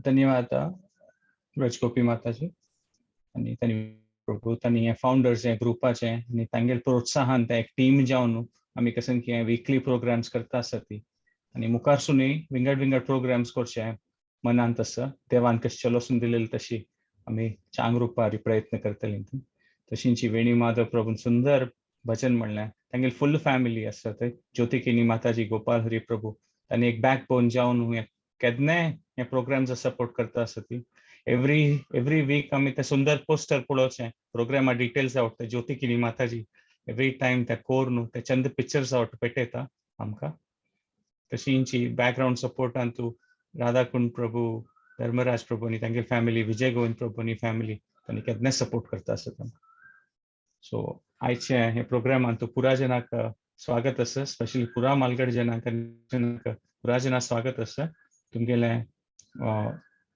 धन्यवाद ब्रजगोपी माताजी आनी तांणी प्रभू तांणी हे फाउंडर्स हे ग्रुपाचे आनी तांगेले प्रोत्साहन ते एक टीम जावन आमी कशें की विकली प्रोग्राम्स करता आसा ती आनी मुखारसूनय विंगड विंगड प्रोग्राम्स करचे मनांत आसा. देवान कशें चलोसून दिलेली तशी आमी चांग रुपार प्रयत्न करतली. तशींची वेणी माधव प्रभून सुंदर भजन म्हणलें. तांगेली फुल फॅमिली आसा थंय, ज्योतिकिनी माताजी, गोपाल हरी प्रभू, तांणी एक बॅक बोन जावन हे केन्नाय हे प्रोग्राम्स सपोर्ट करता आसा ती. एवरी एवरी वीक आमी ते सुंदर पोस्टर पळोवचें, प्रोग्रामा डिटेल्स आवडटा. ज्योतिकिनी माताजी एवरी टायम ते कोर न्हू ते चंद पिक्चर्स आवडटा पेटयता आमकां. तशींची बॅकग्रावंड सपोर्टान तूं राधाकुंड प्रभू, धर्मराज प्रभू आनी तांगेली फॅमिली, विजय गोविंद प्रभू आनी फॅमिली तांणी केन्नाय सपोर्ट करता आसा तांकां. सो आयचे हे प्रोग्रामान तूं पुरा जनाक स्वागत आसा, स्पेशली पुरा मालगड जनाक पुरा जना स्वागत आसा. तुमगेलें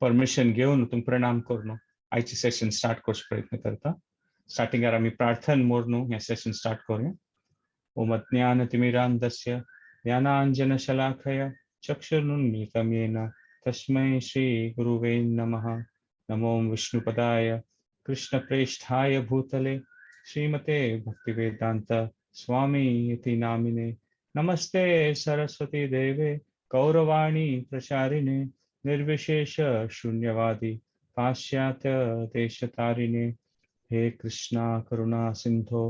परमिशन घेवन तुमकां प्रणाम करून आयचे सेशन स्टार्ट करचो प्रयत्न करता. स्टार्टिंगार आमी प्रार्थन मोडून हें सेशन स्टार्ट करूया. ओम अज्ञानतिमिरान्धस्य ज्ञानाञ्जनशलाखय चक्षुरुन्मीलितं येन तस्मै श्री गुरुवे नमः. नमो विष्णुपदाय कृष्णप्रेष्ठाय भूतले श्रीमते भक्तिवेदांत स्वामी इति नामिने. नमस्ते सरस्वती देवे गौरवाणी प्रचारिणे निर्विशेष शून्यवादी पाश्चात्य देशतारिणे. हे कृष्णा करुणा सिंधो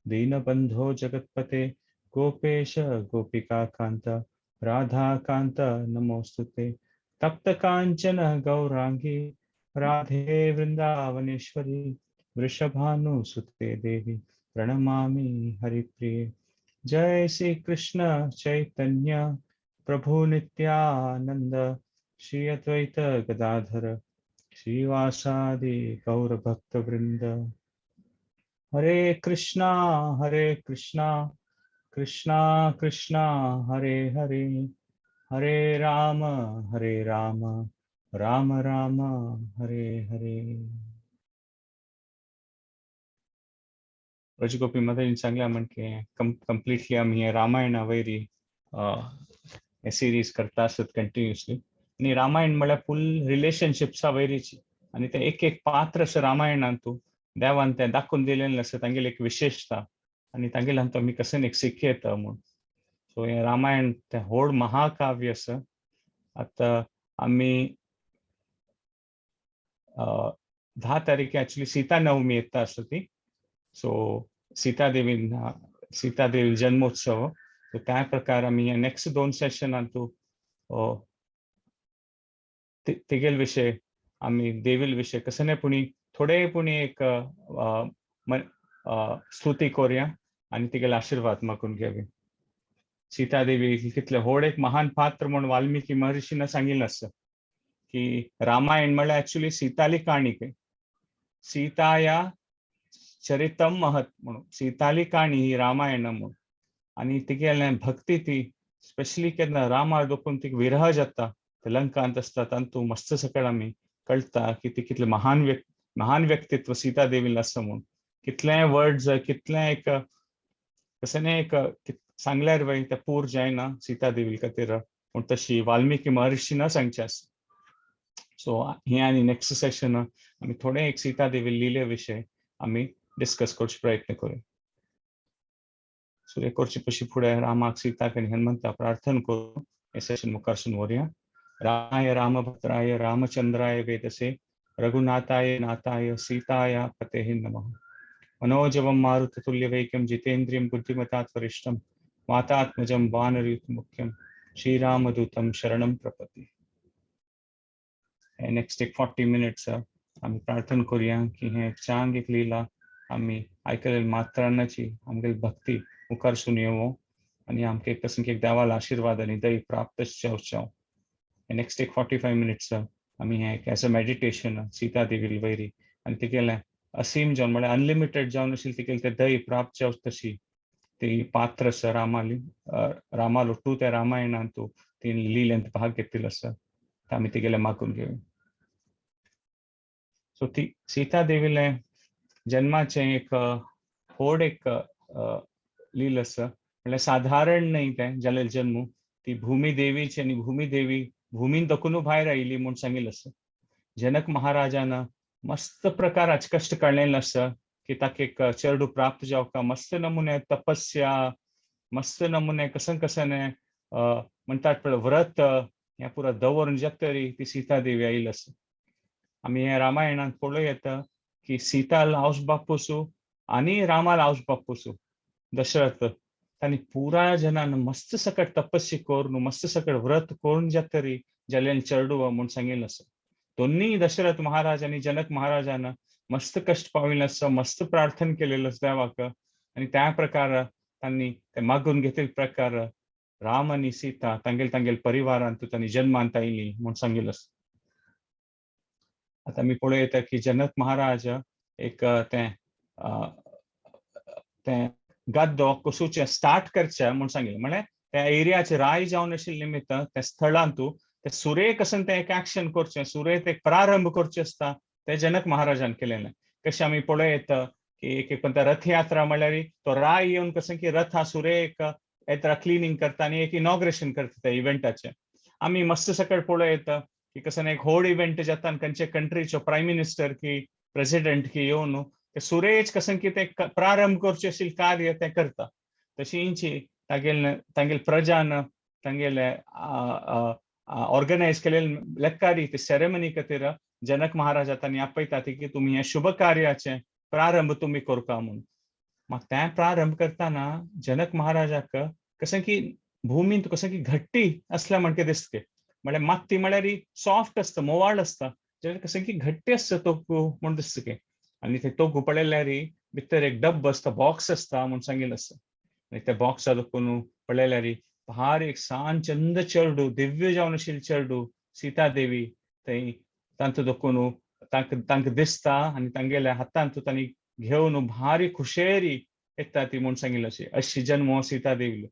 दीनबंधो जगत्पते गोपेश गोपिका कांत राधा कांत नमोस्तुते. तप्त कांचन गौरांगी राधे वृंदावनेश्वरी वृषभानुसुते देवी प्रणमामि हरिप्रिये. जय श्री कृष्ण चैतन्य प्रभु नित्यानंद श्री अद्वैत गदाधर श्रीवासादि गौर भक्त वृंद. हरे कृष्णा कृष्णा कृष्णा हरे हरे, हरे राम राम राम हरे हरे. ब्रजगोपी माताजीन सांगल्या म्हणजे कंप्लिटली आमी हे रामायणा वयरी हे सिरीज करता आसत कंटिन्युअसली. आनी रामायण म्हळ्यार फूल रिलेशनशिप्सा वयरीची आनी ते एक एक पात्र अशें रामायणांतू देवान तें दाखोवन दिलेलें आसा, तांगेली एक विशेषता आनी तांगेले आमी कशें एक शिक येता म्हूण. सो हें रामायण तें व्हड महाकाव्य आसा. आतां आमी 10 तारीख एक्चुअली सीता नवमी येता आसा ती. सो सीता देवीन सीता देवी जन्मोत्सव, सो त्या प्रकार आमी हे नेक्स्ट 2 सेशनांतू तिगेल विशय आमी देवील विशय कशें न्ही पुणी थोडे पुणी एक स्तुती करूया आनी तिगेले आशिर्वाद मागून घेवया. सीता देवी कितले व्हड एक महान पात्र म्हूण वाल्मिकी महर्षीन सांगिल्लें आसा की रामायण म्हळ्यार एक्चुअली सीताली काणी खंय, सीताया चरितम महत म्हणून सीताली काणी ही रामायण म्हूण. आनी तिगेलें भक्ती ती स्पेशली केन्ना रामार दोखून तिका विरह जाता, ते लंकांत आसता तातूंत मस्त सकळ आमी कळटा की ती कितलें महान व्यक्तित्व सीता देवीन आसा म्हूण. कितलें वर्ड्स कितलें एक कशें न्ही एक सांगल्यार वय तें पूर जायना सीता देवी खातीर पूण तशी वाल्मिकी महर्षीन सांगचें आसा. सो हें आनी नेक्स्ट सेशन आमी थोडें एक सीता देवी लिले विशय आमी डिस्कस करचो प्रयत्न करूया. सो हे करचे पशी फुडें रामाक सीताक आनी हनुमंता प्रार्थना करून हें सेशन मुखारसून व्हरुया. रामाय रामभद्राय रामचंद्राय वेदसे रघुनाथाय नाथाय सीताय पतेः नमः. मनोजवं मारुततुल्यवेगं जितेन्द्रियं बुद्धिमतात् वरिष्ठं मातात्मजं वानरयूथमुख्यं श्रीरामदूतं शरणं प्रपद्ये. नेक्स्ट एक 40 मिनिट्स आमी प्रार्थना करूया की हें चांग एक लीला आमी आयकलेली मात्रांची आमगेली भक्ती मुखारसून येवो आनी आमकां एक तसो एक देवालो आशिर्वाद आनी दया प्राप्त जावचें. नेक्स्ट एक 45 मिनिट्स आमी हें as a meditation Sita Devi वयरी आनी तिगेलें असीम जावन म्हळ्यार अनलिमिटेड जावन आशिल्लें तिगेलें तें दया प्राप्त जावचें तशी ती पात्र आसा रामाली रामालो टू त्या रामायणांतू ती लिलेंत भाग घेतिल्लो आसा, आमी तिगेलें मागून घेवया. सो ती सीता देवीलें जन्माचें एक व्हड एक लील आसा, म्हणल्यार साधारण न्हय तें जालें जन्म. ती भूमी देवीची आनी भूमी देवी भूमीन दखून भायर आयली म्हूण सांगिल्लें आसा. जनक महाराजान मस्त प्रकाराचे कश्ट काडलेले आसा की ताका एक चेडूं प्राप्त जावका. मस्त नमुने तपस्या, मस्त नमुने कसन कसने म्हणटात पळय व्रत हें पुरो दवरून जाता तरी ती सीता देवी आयिल्ली आसा. आमी हे रामायणांत पळोवं येता की सीता आवस बापूसू आनी रामाल आवस बापूसू दशरथ तांणी पुरा जनान मस्त सकट तपस्या करून, मस्त सकट व्रत करून जाता तरी जाल्लें चेडूं म्हूण सांगिल्लें आसा. दोन्ही दशरथ महाराज आनी जनक महाराजान मस्त कश्ट पाविल्लें आसा, मस्त प्रार्थना केलेलं आसा देवाक आनी त्या प्रकार तांणी ते मागून घेतिल्ले प्रकार राम आनी सीता तांगेल तांगेल परिवारांत तांणी जन्मांत आयली म्हूण सांगिल्लें आसा. आतां आमी पळोवं येता की जनक महाराज एक तें तें गाद्दो कसुचें स्टार्ट करचें म्हूण सांगिल्लें. म्हळ्यार त्या एरियाचे राय जावन आशिल्ले निमित्त त्या स्थळांतू ते सुरेख अशें तें एक एक्शन करचें, सुरेख एक प्रारंभ करचें आसता तें जनक महाराजान केलेलें. कशें आमी पळोवं येता की एक एक रथयात्रा म्हणल्यार तो राय येवन कशें की रथा सुरेख येत्रा क्लिनींग करता आनी एक इनॉग्रेशन करता त्या इव्हेंटाचें. आमी मस्त सकट पळोवं येता की कसं एक व्हड इव्हेंट जाता आनी खंयचे कंट्रीचो प्रायम मिनिस्टर की प्रेसिडेंट की येवन ते सुरेश कशें की ते प्रारंभ करचें आशिल्लें कार्य तें करता. तशींची तागेले तांगेले प्रजान तांगेले ऑर्गनायज केलेले लेक्कारी ते सेरेमनी खातीर जनक महाराजा तांणी आपयता की तुमी हें शुभ कार्याचें प्रारंभ तुमी करता म्हूण. मागीर तें प्रारंभ करतना जनक महाराजाक कशें की भुमींत कशें की घट्टी आसल्या म्हणके दिसता, म्हळ्यार माती म्हळ्यार सॉफ्ट आसता, मोवाळ आसता, जाल्यार कशें की घट्टी आसता तोकू म्हूण दिसता की. आनी ते तोकू पळयल्यार भितर एक डब्बो आसता, बॉक्स आसता म्हूण सांगिल्लें आसता. आनी त्या बॉक्सा दुखून पळयल्यार भार एक सान चंद चेडूं, दिव्य जावन आशिल्लें चेडूं सीता देवी थंय तांतू दुखून तांकां तांकां दिसता आनी तांगेल्या हातांत तांणी घेवन भारी खुशेरी येता ती म्हूण सांगिल्लें. अशी अशी जन्म सीता देवीलो.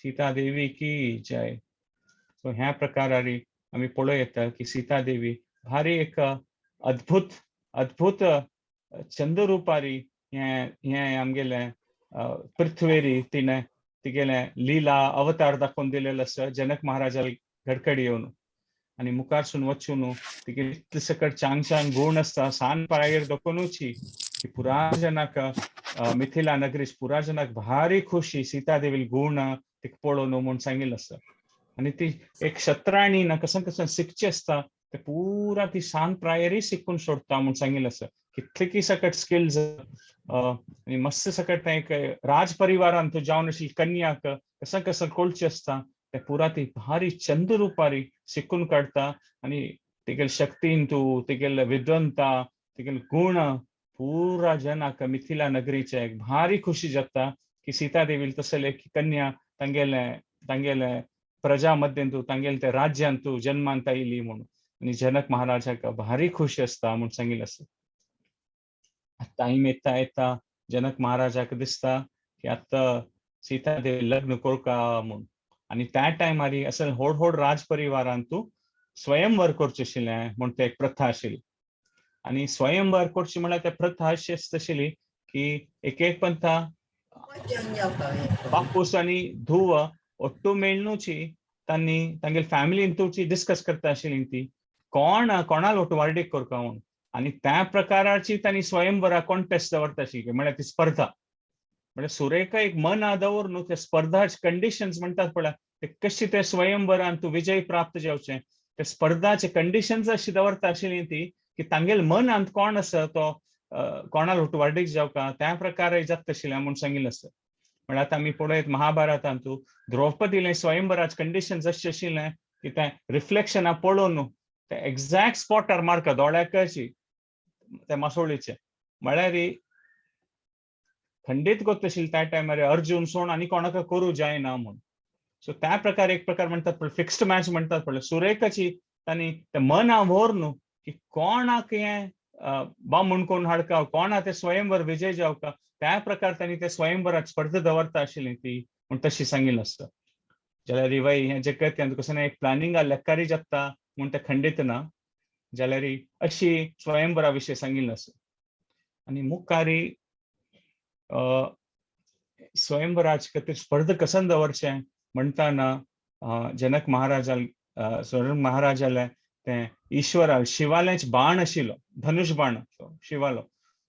सीता देवी की जय. सो ह्या प्रकारारी आमी पळोवं येता की सीता देवी भारी एक अद्भुत अद्भुत चंद्ररुपारी हें हें आमगेलें पृथ्वेरी तिणें तिगेलें लिला अवतार दाखोवन दिलेलो आसा जनक महाराजा घडकडी येवन. आनी मुखारसून वचून तिगे इतले सकट चांग चांग गुण आसता सान पाळयेर दाखोवनूची की पुरा जनाक मिथिला नगरीच पुरा जनाक भारी खुशी सीता देवील गुण तिका पळोवन म्हूण सांगिल्लें आसा. आनी ती एक शत्राणी ना कसं कसं शिकचें आसता ते पुरा ती सान प्रायरी शिकून सोडटा म्हूण सांगिल्लें आसा. कितले की सकट स्किल्स आनी मस्त सकट तें एक राज परिवारांत जावन आशिल्ली कन्याक कसं कसं कळचें आसता ते पुरा ती भारी चंद रुपारी शिकून काडटा आनी तिगेले शक्तीन तूं तिगेले विद्वंता तिगेले गुण पुरा जनाक मिथिला नगरीचे एक भारी खुशी जाता की सीता देवील तसले एक कन्या तांगेले तांगेले प्रजा मध्यंतू तांगेले ते राज्यांतू जन्मांत आयली म्हणून. आनी जनक महाराजाक भारी खुशी आसता म्हूण सांगिल्लें आसा. टायम येता येता जनक महाराजाक दिसता की आतां सीता देवी लग्न करका म्हूण. आनी त्या टायमार असो व्हड व्हड राज परिवारांतू स्वयंवर करचें आशिल्लें म्हूण ते एक प्रथा आशिल्ली. आनी स्वयंवर करची म्हळ्यार त्या प्रथा अशी आसता आशिल्ली की एक एक पंथा बापूस आनी धुव ಒಟ್ಟು मेळनुची तांणी तांगेले फॅमिलीन तुची डिस्कस करता आशिल्ली ती कोण कोणाल ಒಟ್ಟು वार्डीक करका म्हूण. आनी त्या प्रकाराची तांणी स्वयंवरा कॉन्टेस्ट दवरता आशिल्ली, म्हळ्यार ती स्पर्धा. म्हळ्यार सुरेखा एक मना दवर न्हू ते स्पर्धाचे कंडिशन्स म्हणटात पळय ते कशी ते स्वयंवरान तूं विजय प्राप्त जावचें ते स्पर्धाचे कंडिशन्स अशी दवरता आशिल्ली ती की तांगेले मनांत कोण आसा तो कोणाल वार्डीक जावका त्या प्रकारे जाता आशिल्लें म्हूण सांगिल्लें आसा. म्हळ्यार आतां आमी पळयत महाभारतांतू द्रौपदीलें स्वयंवराचे कंडिशन्स अशें आशिल्लें की तें रिफ्लेक्शना पळोवन ते एग्जॅक्ट स्पॉटार मारका दोळ्याकशी त्या मासोळीचे, म्हळ्यार खंडीत गोत आशिल्लें त्या टायमार अर्जुन सोण आनी कोणाक करूं जायना म्हूण. सो त्या प्रकार एक प्रकार म्हणटात पळय फिक्स्ड मॅच म्हणटात पळय सुरेखाची तांणी ते मना व्हर न्हू की कोणाक हें बामण कोण हाडका कोणा ते स्वयंवर विजय जावका त्या प्रकार तांणी ते स्वयंवरात स्पर्धा दवरता आशिल्ली ती म्हूण तशी सांगिल्लें आसता. जाल्यार वय हें जगत्यांत कसं एक प्लॅनिंगा लेक्कारी जाता म्हूण तें खंडीत ना, जाल्यार अशी स्वयंवरा विशय सांगिल्लें आसा. आनी मुखारी स्वयंवराचे खातीर स्पर्धा कसन दवरचें म्हणटाना जनक महाराजा जनक महाराजाले तें ईश्वरा शिवालेंच बाण आशिल्लो, धनुष बाण शिवालो,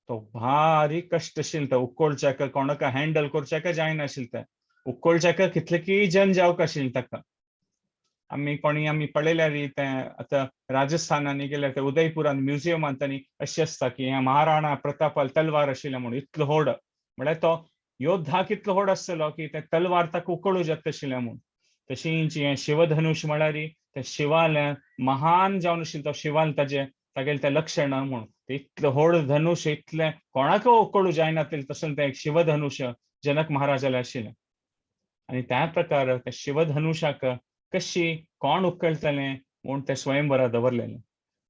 तो भारी कश्ट आशिल्लो तो उकोळच्याक, कोणाक हँडल करच्याक जायनाशिल्लें तें उकोळच्याक, कितले जन जावक आशिल्लें ताका. आमी कोणी आमी पळयल्यार तें आतां राजस्थानांनी गेल्यार ते उदयपुरान म्युझियमांत आनी अशें आसता की हें महाराणा प्रतापाल तलवार आशिल्लें म्हणून इतलो व्हड, म्हळ्यार तो योद्धा कितलो व्हड आसतलो की ते तलवार ताका उकळू जाता आशिल्लें म्हूण. तशींच हें शिवधनुष म्हळ्यार तें शिवालें महान जावन आशिल्लें, तो शिवाल ताजें तागेलें तें लक्षण म्हूण. इतलें व्हड धनुष इतलें कोणाक उकळू जायना तसलें तें एक शिवधनुष जनक महाराजालें आशिल्लें. आनी त्या प्रकार त्या शिवधनुषाक कशी कोण उकळटलें म्हूण तें स्वयंवरा दवरलेलें.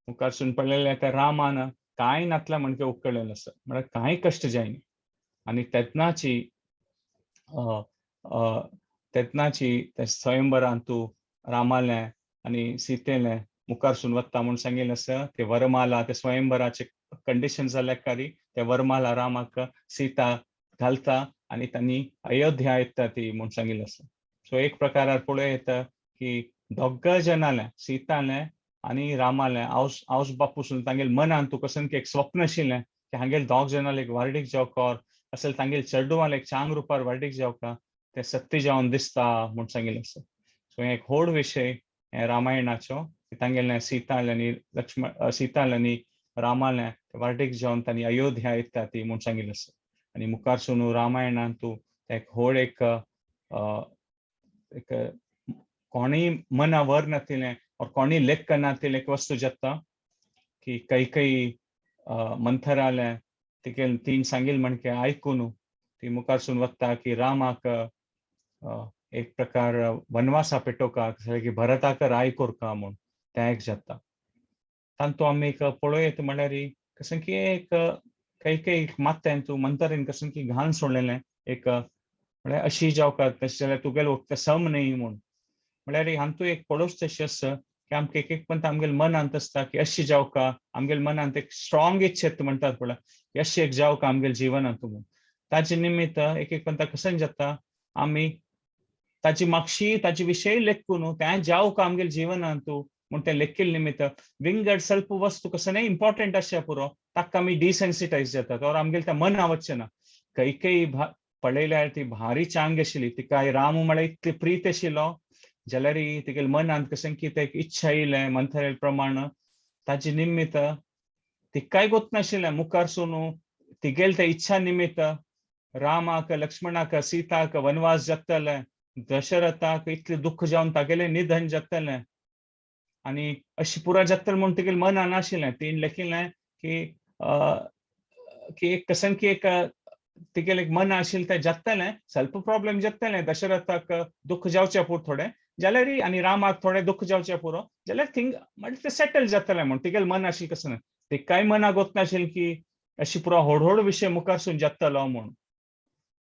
मुखारसून पळयलें त्या रामान कांय नातलें म्हणके उकळलेलें आसा, म्हळ्यार कांय कश्ट जायना. आनी तेन्नाची तेन्नाची त्या स्वयंवरान तूं रामालें आनी सीतेलें मुखारसून वता म्हूण सांगिल्लें आसा. ते वरमाला ते स्वयंवराचे कंडिशन जाल्या कारी ते वरमाला रामाक सीता घालता आनी तांणी अयोध्या येता ती म्हूण सांगिल्लें आसा. सो एक प्रकारार पळोवं येता की दोग जनालें, सीतालें आनी रामालें, आवस आवस बापूसून तांगेले मनान तूं कसं की एक स्वप्न आशिल्लें की हांगेले दोग जनाले एक व्हार्डीक जावकर असेल, तांगेले चेडवाले एक चांग रुपार व्हार्डीक जावका तें सत्य जावन दिसता म्हूण सांगिल्लें आसा. सो हें एक व्हड विशय हें रामायणाचो, तांगेलें सीतालें आनी लक्ष्मण, सीतालें आनी रामालें व्हार्डीक जावन तांणी अयोध्या येता ती म्हूण सांगिल्लें आसा. आनी मुखारसून रामायणान तूं एक व्हड एक एक कोणीय मना वर नातिलें और कोणी लेख नातिलें एक वस्तू जाता की कैकेयी मंथरालें तिगेल तीन सांगील म्हणके आयकून ती मुखारसून वता की रामाक एक प्रकार वनवासा पेटोवका की भरताक राय कोरका म्हूण तें एक जाता. तांतू आमी एक पळोवं म्हणल्यार कसं की एक कैकेयी मात्तें तूं मंथरेन कसं की घालून सोडलेलें एक, म्हळ्यार अशी जावका तशें जाल्यार तुगेलो वखद सम न्ही म्हूण. म्हळ्यार हांतू एक पळोवच तशें आसा की आमकां एक एक पण आमगेले मनांत आसता की अशी जावका, आमगेले मनांत एक स्ट्रॉंग इच्छेत म्हणटात पळय, अशी एक जावका आमगेले जिवनांत म्हूण. ताजे निमित्त एक एक पण कशें जाता आमी ताजी मागशी ताजे विशय लेखून तें जावका आमगेले जिवनांत म्हूण तें लेखिल्ले निमित्त विंगड स्वल्प वस्तू कसं इम्पॉर्टंट आसच्या पुरो ताका आमी डिसेन्सिटायज जातात और आमगेले त्या मना वचचें ना. कैकेयी पळयल्यार ती भारी चांग आशिल्ली, तिका राम म्हळ्यार इतली प्रीत आशिल्लो जाल्यार तिगेले मनांत कशें की तें इच्छा येयलें मंथरे प्रमाण ताजे निमित्त तिकाय गोत नाशिल्लें मुखारसून तिगेले त्या इच्छा निमित्त रामाक लक्ष्मणाक सीताक वनवास जातलें, दशरथाक इतलें दुख्ख जावन तागेलें निधन जातलें आनी अशें पुराय जातलें म्हूण तिगेलें मनान नाशिल्लें. तिणें लेखिल्लें की की एक कशें की एक तिगेलें एक मन आशिल्लें तें जातलें, स्वल्प प्रॉब्लेम जातलें, दशरथाक दुख्ख जावचें पुरो थोडें जाल्यार आनी रामाक थोडें दुख्ख जावचें पुरो जाल्यार थिंग म्हणल्यार तें सेटल जातलें म्हूण तिगेलें मन आशिल्लें. कसं तिकाय मनाक वचनाशिल्लें की अशी पुरो व्हड व्हड विशय मुखारसून जातलो म्हूण.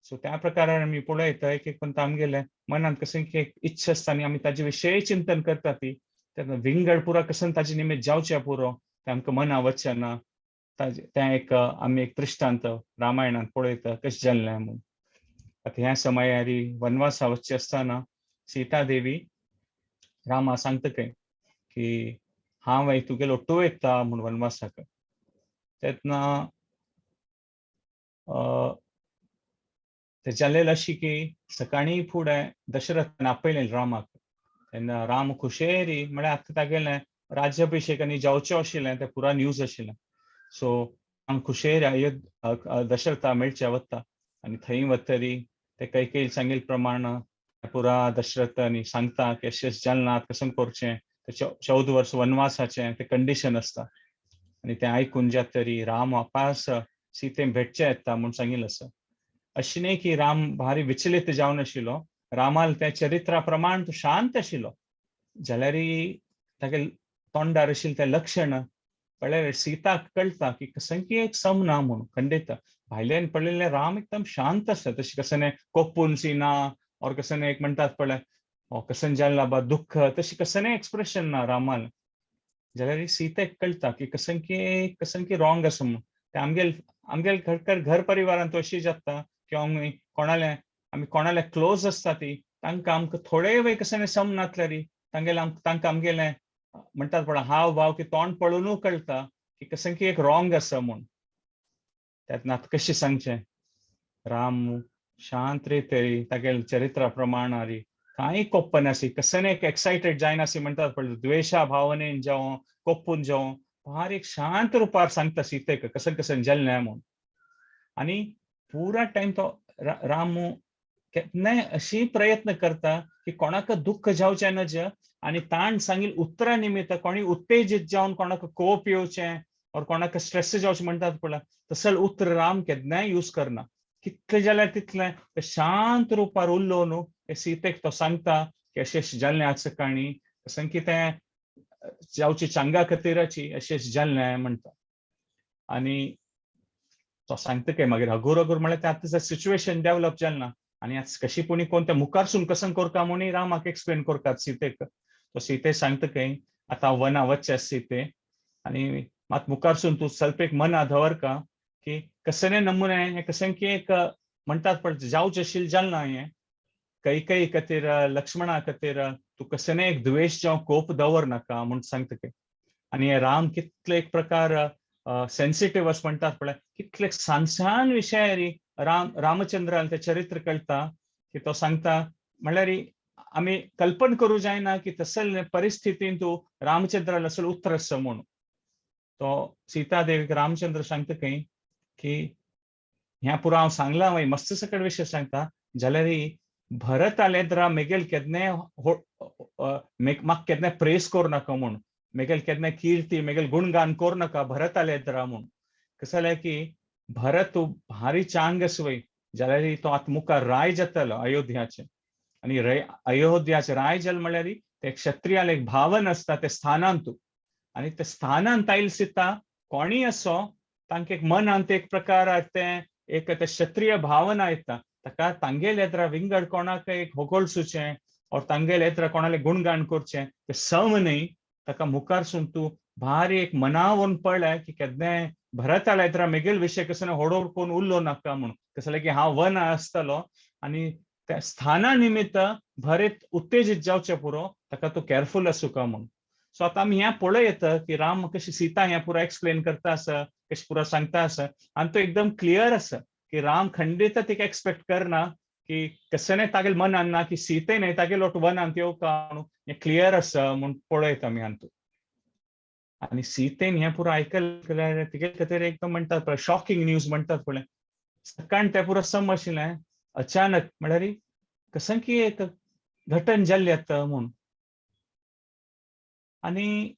सो त्या प्रकारान आमी पळयता एक एक पण आमगेले मनांत कशें की एक इच्छा आसता आनी आमी ताजे विशय चिंतन करता ती तेन्ना विंगड पुरो कशें ताजे निमित्त जावचें पुरो तें आमकां मना वचचें ना. ताजें तें एक आमी एक दृश्टांत रामायणांत पळयता कशें जाल्लें म्हूण. आतां ह्या समयारी वनवासा वचचें आसतना सीता देवी रामा सांगता खंय की हांव तुगेलो ओट्टू वयता म्हूण वनवासाक. तेन्ना तें जालेलें अशें की सकाळीं फुडें दशरथान आपयलें रामाक. तेन्ना राम खुशेरी म्हळ्यार आतां तागेलें राज्याभिशेक आनी जावचें आशिल्लें तें पुरा न्यूज आशिल्लें. सो राम खुशेरी अयोध्या दशरथा मेळचे वता आनी थंय वतरी ते कैकेयी सांगिल्ले प्रमाण पुरा दशरथ आनी सांगता की अशें अशें जालें ना कशें करचें, ते 14 वर्स वनवासाचें तें कंडिशन आसता आनी तें आयकून जात तरी राम वापास सीतेक भेटचें येता म्हूण सांगिल्लें आसा. अशें न्ही की राम भारी विचलित जावन आशिल्लो, रामाल त्या चरित्रा प्रमाण तो शांत आशिल्लो जाल्यार तागे तोंडार आशिल्लें तें लक्षण पळयल्यार सीताक कळटा की कसं की एक सम ना म्हूण. खंडीत भायल्यान पळयल्यार राम एकदम शांत आसता, तशें कसं कोपून सी ना और कसं एक म्हणटात पळय कसं जालें बा दुख्ख तशें कसं एक्सप्रेशन ना रामाल. जाल्यार सीतेक कळटा की कसं की रॉंग आसा म्हूण. तें आमगेल आमगेल घर घर परिवारांत अशी जाता की आमी कोणाले आमी कोणाले क्लोज आसता ती तांकां आमकां थोडे वेळ कसं सम नातल्यार तांगेले तांकां आमगेलें म्हणटात पळय हाव भाव की तोंड पळोवनू कळटा की कसं की एक रॉंग आसा म्हूण. तेन्ना आतां कशें सांगचें, राम शांत रिते तागेले चरित्रा प्रमाणारी कांय कोप्पनासी, कसं एक एक्सायटेड जायनासी म्हणटात पळय, द्वेशा भावनेन जावं कोप्पून जावं, बारीक शांत रुपार सांगता सीतेक कसं कसं जाल्लें म्हूण. आनी पुरा टायम तो रामू केन्नाय अशी प्रयत्न करता की कोणाक दुख्ख जावचें नज आनी ताण सांगिल उतरा निमित्त कोणी उत्तेजीत जावन कोणाक कोप येवचें और कोणाक स्ट्रेस जावचें म्हणटात पळय, तसले उतर राम केन्नाय यूज करना. कितलें जाल्यार तितलें ते शांत रुपार उरलो न्हू, ते सीतेक तो सांगता की अशें अशें जाल्लें आज सकाळीं, कसं की तें जावची चांगा खातीराची अशें अशें जाल्लें म्हणटा. आनी तो सांगता काय मागीर हगूर हगूर म्हळ्यार तें आतां सिच्युएशन डेवलप जालें ना आनी आतां कशी पुणी कोण तें मुखारसून कसं करता म्हूण रामाक एक्सप्लेन करतात सीतेक. तो सीते सांगता काय आतां वना वचचें आसा सीते, आनी मात मुखारसून तूं स्वल्प एक मना दवर का की कसने नमुने हें कसं की एक म्हणटात पळय जावचें आशिल्लें जालें ना हें, कैकेयी खातीर लक्ष्मणा खातीर तूं कसने एक द्वेश जावं कोप दवर नाका म्हूण सांगता काय. आनी हे राम कितले एक प्रकार सेन्सिटीव अशें म्हणटात पळय, कितले सान सान विशयारी रामचंद्रान तें चरित्र कळटा की तो सांगता म्हणल्यार आमी कल्पना करूं जायना की तसले परिस्थितीन तूं रामचंद्रान असलो उतर आसा म्हूण. तो सीता देवीक रामचंद्र सांगता खंय की ह्या पुरो हांव सांगलां वय मस्त सकट विशय सांगता, जाल्यार भरत आलेद्रा मेगेल केन्नाय म्हाका केन्नाय प्रेस करूं नाका म्हूण, मेगेल केन्नाय कीर्ती मेगेल गुणगान करूं नाका भरत आलेद्रा म्हूण. कशें जालें की भरत तूं भारी चांग आसा वय, जाल्यार तो आतां मुखार राय जातलो अयोध्याचें, आनी अयोध्याचें राय जालें म्हणल्यार ते क्षत्रियाल एक भावन आसता ते स्थानांत तूं, आनी ते स्थानांत आयल सीता कोणीय असो तांकां एक मनांत एक प्रकार तें एक ते क्षत्रिय भावना येता, ताका तांगेले येत्रा विंगड कोणाक एक होगोळसुचें और तांगेले येत्रा कोणाले गुणगान करचें तें सम न्हय. ताका मुखारसून तूं भारी एक मनावन पळय की केन्नाय भरताले येत्रा मेगेल विशय कसो होडोड कोण उरलो नाका म्हूण, कसलें की हांव वन आसतलो आनी त्या स्थाना निमित्त भरत उत्तेजीत जावचें पुरो, ताका तूं कॅरफूल आसूका म्हूण. सो आतां आमी हें पळयत की राम कशी सीता हें पुरो एक्सप्लेन करता आसा, कशें पुरो सांगता आसा, आनी तो एकदम क्लियर आसा की राम खंडीत तिका एक्सपेक्ट करना की कसं तागेल मनान ना की सीते न्हय तागेल लोट वनांत येवका म्हणून, हें क्लियर आसा म्हूण पळयत आमी हातूंत. आनी सीतेन हें पुरो आयकलें तिगे खातीर एकदम म्हणटात पळय शॉकिंग न्यूज म्हणटात पळय, सकाळ तें पुरो सम आशिल्लें अचानक म्हळ्यार कसं की एक घटन जाल्लें आतां म्हूण. आनी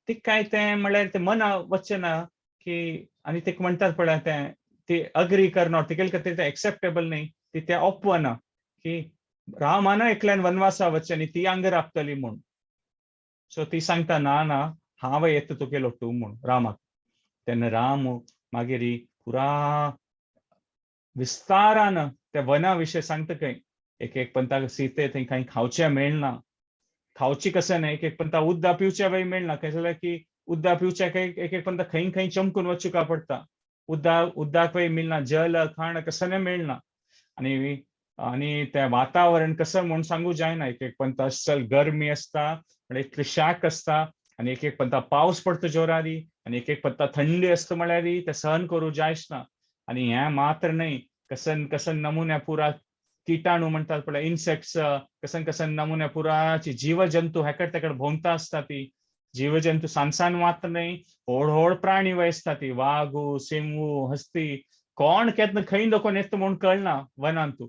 तिका काय तें म्हळ्यार तें मना वचचें ना की, आनी तिका म्हणटात पळय तें ती अग्री करना, तिगेले खातीर तें एक्सेप्टेबल न्हय, ती तें ओपवना की रामान एकल्यान वनवासा वचचें आनी ती हांगा राबतली म्हूण. सो ती सांगता ना ना हांव येता तुगेलो तूं म्हूण रामाक. तेन्ना राम मागीर पुरा विस्तारान त्या वना विशय सांगता खंय, एक एक पंताक सीते थंय कांय खावचें मेळना, खावची कशें न्हय, एक एक पंता उद्दा पिवच्या वेळ मेळना, कशें जाल्यार की उद्दा पिवच्या एक एक पंता खंय खंय चमकून वचूंक पडटा, उद्दाक वेळ मेळना, जल खाण कसं मेळना, आनी आनी तें वातावरण कसं म्हूण सांगू जायना, एक एक पंता असल गरमी आसता म्हळ्यार इतली शाक आसता, आनी एक एक पंता पावस पडटा जोरारी, आनी एक एक पंता थंडी आसता म्हळ्यार तें सहन करूं जायच ना. आनी हें मात्र न्हय, कसन कसन नमुन्या पुरा किटाणू म्हणटात पळय इन्सेक्ट्स, कसन कसन नमुन्या पुराची जीव जंतू हेकड तेकड भोंवता आसता, ती जीव जंतू सान सान मात्र न्हय, व्हड व्हड प्राणी वय आसता ती, वागू सिंहू हस्ती कोण केन्ना खंय दोकोन येता म्हूण कळना वनांतू.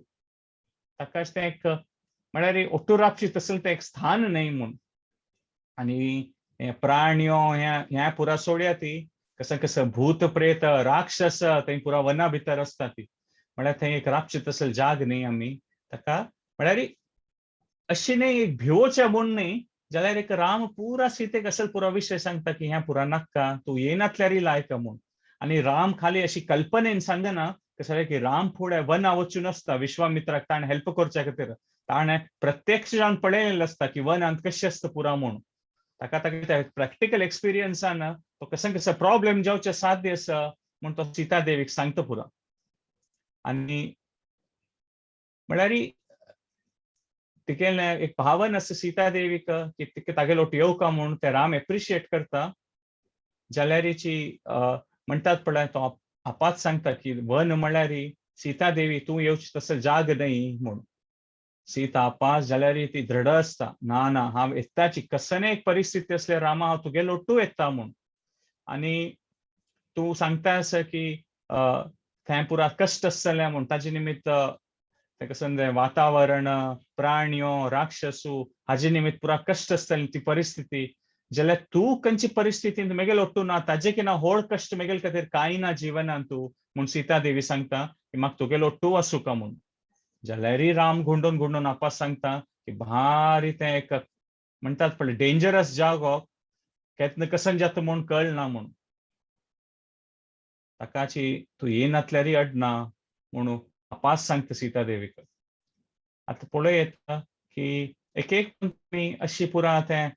ताकाच तें एक म्हळ्यार ओट्टू राबची तसलें तें एक स्थान न्हय म्हूण. आनी हे प्राण्यो ह्या पुरा सोडया ती कसं कसं भूत प्रेत राक्षस थंय पुरा वना भितर आसता ती, म्हळ्यार थंय एक राबची तसले जाग न्हय आमी ताका, म्हळ्यार अशी न्हय एक भिवोचें म्हूण न्हय, जाल्यार एक राम पुरा सीतेक असल पुरा विशय सांगता की ह्या पुरा नाक्का तूं येनातल्यारय लायक म्हूण. आनी राम खाली अशी कल्पनेन सांगना कशें की राम फुडें वना वचून आसता विश्वामित्राक ताणें हेल्प करच्या खातीर, ताणें प्रत्यक्ष जावन पळयलेलें आसता की वनांत कशें आसता पुरा म्हूण. ताका ताका प्रॅक्टिकल एक्सपिरियन्सान तो कसं कसं प्रॉब्लेम जावचें साध्य आसा म्हूण तो सीता देवीक सांगता पुरा. आनी म्हळ्यार तिगेलें एक भावन आसा सीता देवीक की तिका तागेलो येवका म्हूण, ते राम एप्रिशिएट करता. जाल्यारीची म्हणटात पळय, तो आपाच सांगता की वन म्हळ्यार सीता देवी तूं येवची तसो जाग न्हय म्हूण. सीता आपास जाल्यार ती दृढ आसता, ना ना, हांव येताची, कसने एक परिस्थिती असल्या रामा, हांव तुगे लोटू येता म्हूण. आनी तूं सांगता आसा की थंय पुरा कश्ट आसतले म्हूण, ताजे निमित्त तेका समज वातावरण, प्राण्यो, राक्षसू हाजे निमित्त पुरा कश्ट आसतले ती परिस्थिती. जाल्यार तूं खंयची परिस्थितींत मेगेल ओट्टू ना, ताजे की ना होड कश्ट मेगेल खातीर कांय ना जिवनान तूं म्हूण सीता देवी सांगता की म्हाका तुगेलो ओट्टू आसूका म्हूण. जाल्यारय राम गुंडोवन गुंडोवन आपास सांगता की भारी तें एक म्हणटात पळय डेंजरस जागो, केन्ना कसन जाता म्हूण कळना म्हूण, ताकाची तूं येनातल्यारय अडना म्हणून आपास सांगता सीता देवीक. आतां पळय येता की एक एक तुमी अशी पुरा तें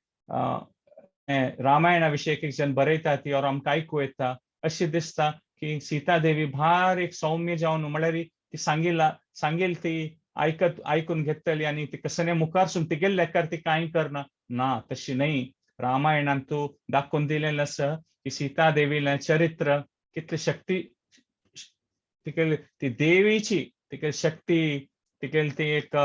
रामायणा विशयी एक एक जण बरयता ती और आमकां आयकूं येता, अशी दिसता की सीता देवी भार एक सौम्य जावन, म्हळ्यार ती सांगिला सांगेल ती आयकत आयकून घेतली आनी ती कसने मुखारसून तिगेले लेखार ती कांय करना. ना, तशी न्हय. रामायणान तूं दाखोवन दिलेलें आसा की सीता देवीलें चरित्र कितली शक्ती तिगेली, ती देवीची तिगेली शक्ती, तिगेली ती एक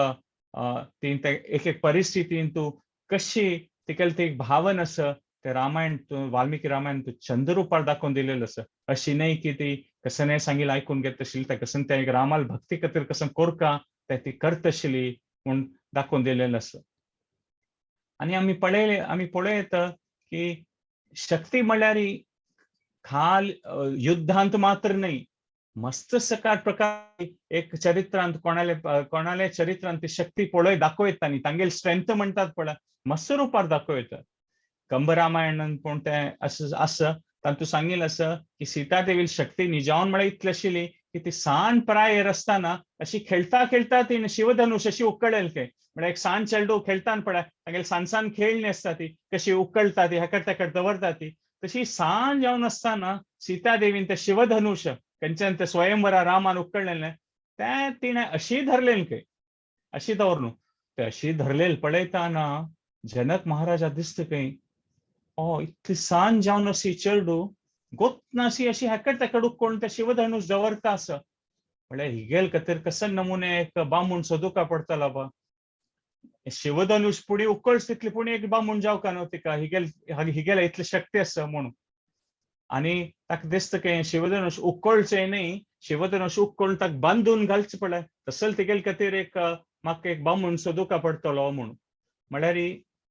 ती एक एक परिस्थितीन तूं कशी तिगेली ती एक भावन आसा, ते रामायण तूं वाल्मिकी रामायण तूं चंद्र रुपार दाखोवन दिलेलें आसा. अशी न्हय की ती कसने सांगील आयकून घेत आशिल्ली, ते कसन ते रामाल भक्ती खातीर कसन कोरका ते ती करत आशिल्ली म्हूण दाखोवन दिलेलें आसा. आनी आमी पळयले, आमी पळयता की शक्ती म्हणल्यार खाल युद्धांत मात्र न्हय, मस्त सकार प्रकार एक चरित्रांत कोणाले कोणाले चरित्रांत ती शक्ती पळय दाखयता न्ही, तांगेली स्ट्रेंथ म्हणटात पळय, मस्त रुपार दाखयता. कंब रामायणान पूण तें अशें आसा, तातूंत सांगिल्लें आसा की सीता देवी शक्ती निजावन म्हळ्यार इतली आशिल्ली की ती सान प्रायेर आसतना अशी खेळटा खेळटा तिणें शिवधनुश अशी उकळेल खंय. म्हळ्यार एक सान चेडू खेळटान पळय, तागेली सान सान खेळणी आसता, ती कशी उकळटा, ती हेकड तेकड दवरता ती, तशी सान जावन आसतना सीता देवीन तें शिवधनुश खंयच्यान ते स्वयंवरा रामान उकळलेलें तें तिणें अशी धरलें खंय, अशी दवर ते अशी धरलेल पळयतना जनक महाराजा दिसता खंय, ओ इतली सान जावन अशी चेडू गोतनाशी अशी हेकड तेकड उक्कोण ते शिवधनुश दवरता आसा, म्हळ्यार हिगेल खातीर कसन नमुने एक बामूण सोदुका पडटलो बा, शिवधनुश पुणी उकळस तितली पुणी एक बामूण जावका न्हू तिका, हिगेल हिगेल इतली शक्ती आसा म्हणून. आनी ताका दिसता की शिवधनुश उकळचें न्हय, शिवधनुश उक्कोळून ताका बांदून घालचें पळय, तसल तिगेल खातीर एक म्हाका एक बामूण सोदुका पडटलो म्हणून. म्हळ्यार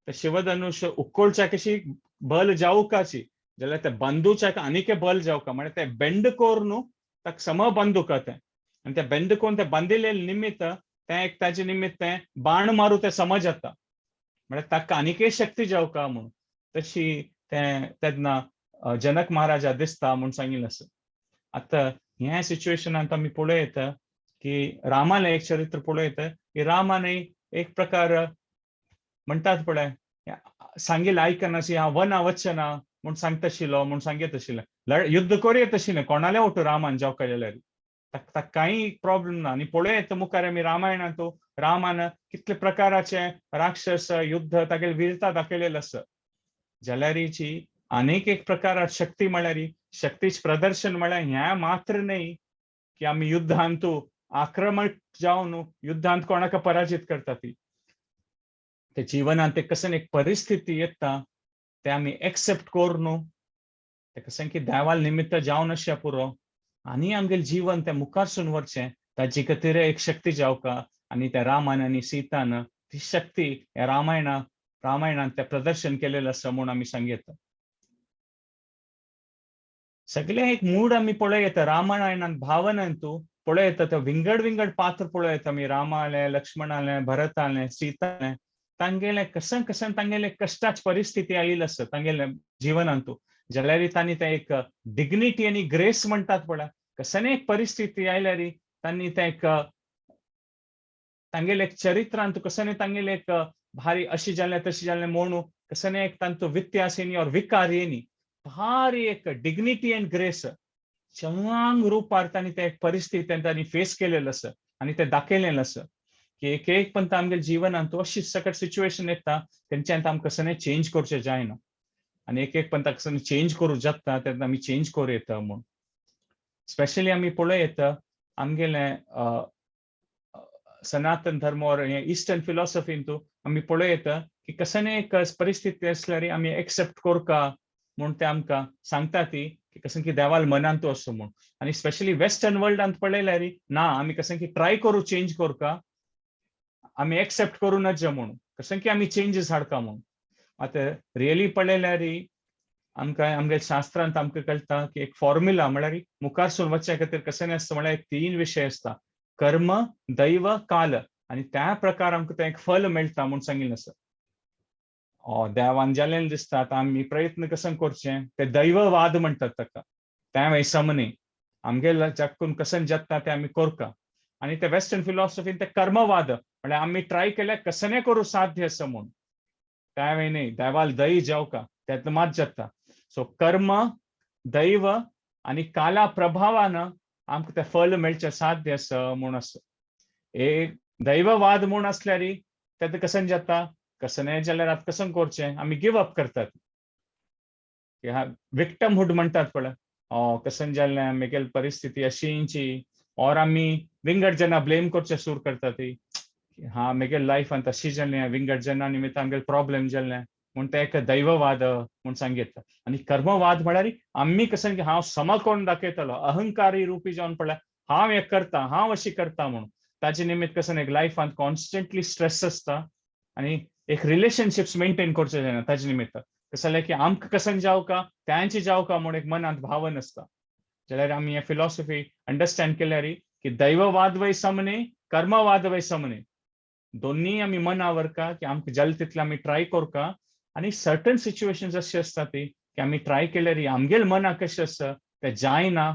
ते शिवधनुश उक्कोळच्या कशी बल जावकाची जाल्यार ते बांदूच्याक आनीक बल जावका, म्हळ्यार ते बेंड करून ताका सम बांदुका तें, आनी ते बेंड करून ते बांदिल्ले निमित्त तें एक ताजे निमित्त तें बाण मारू तें समज जाता, म्हळ्यार ताका आनीकय शक्ती जावका म्हणून. तशी तें तेन्ना जनक महाराजा दिसता म्हूण सांगिल्लें आसा. आतां ह्या सिच्युएशनांत आमी पळयता की रामालें एक चरित्र पळयता की रामानय एक प्रकार म्हणटात पळय, सांगिल्लें आयकनाशी, हांव वना वचना म्हूण सांगता आशिल्लो म्हूण सांगीत आशिल्लें, युद्ध करूं आशिल्लें कोणालें ओटू रामान जावका जाल्यार ताका कांय प्रॉब्लम ना. आनी पळयत मुखार आमी रामायणांत रामान कितले प्रकाराचे राक्षस युद्ध तागेली वीरता दाखयलेली आसा. जाल्यारीची आनीक एक प्रकारात शक्ती म्हळ्यार शक्तीच प्रदर्शन म्हळ्यार ह्या मात्र न्हय की आमी युद्धांत आक्रमक जावन युद्धांत कोणाक पराजित करता, ती ते जिवनांत ते कसन एक परिस्थिती येता ते आमी एक्सेप्ट करून ते कशें की देवाल निमित्त जावन अशें पुरो आनी आमगेलें जीवन तें मुखारसून व्हरचें ताजे खातीर एक शक्ती जावका. आनी त्या रामान आनी सीतान ती शक्ती ह्या रामायणान तें प्रदर्शन केलेलें आसा म्हूण आमी सांगयता. सगळें एक मूड आमी पळयता रामायणान भावनान तूं पळयता ते विंगड विंगड पात्र पळयता आमी, रामालें, लक्ष्मणालें, भरतालें, सीतालें, तांगेलें कसन कसन तांगेले कश्टाची परिस्थिती आयिल्ली आसा तांगेले जिवनांत. जाल्यार तांणी तें एक डिग्निटी आनी ग्रेस म्हणटात पळय, कसन एक परिस्थिती आयल्यार तांणी तें एक तांगेले एक चरित्रांत कसन तांगेले एक भारी अशी जालें तशी जालें म्हणून कसन एक तांचो व्यत्यास येनी और विकार येनी, भारी एक डिग्निटी अँड ग्रेस चंग रुपार तांणी ते एक परिस्थिती तांणी फेस केलेलं आसा आनी ते दाखयलेलें आसा. की एक एक पण आमगे जिवनांत अशी सकट सिच्युएशन येता तेंच्यान आमकां कसं चेंज करचें जायना आनी एक एक पण कसं चेंज करूं जाता तेन्ना आमी चेंज करूं येता म्हूण. स्पेशली आमी पळय येता आमगेले सनातन धर्म or eastern फिलॉसॉफीन तूं आमी पळय येता की कसं एक परिस्थिती आसल्यार आमी एक्सेप्ट करका म्हूण ते आमकां सांगता ती की कसं की देवाल मनांत असो म्हूण. आनी स्पेशली वेस्टर्न वर्ल्डांत पळयल्यार ना, आमी कसं की ट्राय करूं चेंज करका, आमी एक्सेप्ट करूं नज म्हूण, कसं की आमी चेंजीस हाडका म्हूण. आतां रियली पळयल्यार आमकां आमगे शास्त्रांत आमकां कळटा की एक फॉर्म्युला म्हळ्यार मुखारसून वचच्या खातीर कशें आसता म्हळ्यार एक तीन विशय आसता, कर्म, दैव, काल, आनी त्या प्रकार आमकां तें एक फल मेळटा म्हूण सांगिल्लें आसा. देवान जालें दिसता आतां आमी प्रयत्न कसं करचें, ते दैववाद म्हणटात ताका, तें वैसम न्ही, आमगे जाकून कशें जाता तें आमी करका. आनी ते वेस्टर्न फिलॉसॉफीन ते कर्मवाद म्हळ्यार आमी ट्राय केल्यार कसं करूं साध्य आसा म्हूण, तें न्ही, देवाल दही जावका तें मात जाता. सो कर्म, दैव आनी काला प्रभावान आमकां तें फल मेळचें साध्य आसा म्हूण आसा. एक दैववाद म्हूण आसल्यार तें कशें जाता, कसं नाही जाल्यार आतां कसं करचें, आमी गिव अप करतात, विक्टमहुड म्हणटात पळय, कसं जालें मेगेल परिस्थिती अशींची, और आमी विंगड जना ब्लेम करचें सुरू करतात ती, हा मेगेल लायफांत अशी जालें, विंगड जना निमित्त आमगेल प्रॉब्लेम जालें म्हूण ते एक दैववाद म्हूण सांगता. आनी कर्मवाद म्हळ्यार आमी कसं की हांव सम कोण दाखयतलो, अहंकारी रुपी जावन पळय हांव हें करता, हांव अशी करता म्हूण, ताजे निमित्त कसं एक लायफांत कॉन्स्टंटली स्ट्रेस आसता आनी एक रिलेशनशिप्स मेंटेन करचें जायना ताजे निमित्त, कसं जाल्यार की आमकां कसं जावका त्यांची जावका म्हूण एक मनांत भावन आसता. जाल्यार आमी हे फिलॉसॉफी अंडरस्टँड केल्यार की दैववाद वय सम न्ही, कर्मवाद वय सम न्ही, दोन्ही आमी मना व्हरका की आमकां जालें तितलें आमी ट्राय करका. आनी सर्टन सिच्युएशन्स अशें आसता ती की आमी ट्राय केल्यार आमगेल मनाक कशें आसा तें जायना,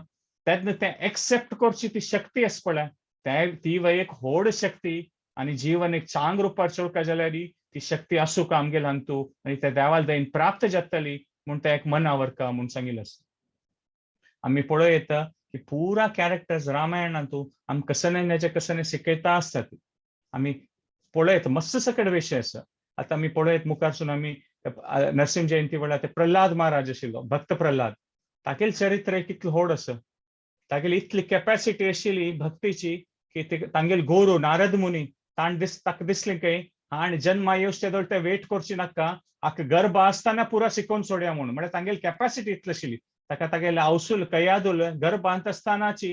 तेन्ना तें एक्सेप्ट करची ती शक्ती आसा पळय, ते ती वय एक व्हड शक्ती आनी जीवन एक चांग रुपार चोळका जाल्यार ती शक्ती आसूंक आमगेल हांतू आनी त्या देवाल दयेन प्राप्त जातली म्हूण तें एक मना व्हरका म्हूण सांगिल्लें आसा. आमी पळय येता की पुरा कॅरेक्टर्स रामायणांतू आमी कसने नेजे कसने शिकयता आसतात, आमी पळयत मस्त सकट विशय आसा. आतां आमी पळयत मुखारसून आमी नरसिंह जयंती वेळार ते प्रल्हाद महाराज आशिल्लो, भक्त प्रल्हाद, तागेलें चरित्र कितलें व्हड आसा, तागेली इतली कॅपॅसिटी आशिल्ली भक्तीची की तांगेल गुरू नारद मुनी ताण दिस ताका दिसलें काय आनी जन्मा येवचे तेदोळ ते वेट करची नाका, आका गर्भ आसतना पुरा शिकोवन सोडया म्हणून, म्हळ्यार तांगेली कॅपॅसिटी इतली आशिल्ली. ताका तागेले आवसूल कयादूल गर्भांत आसतनाची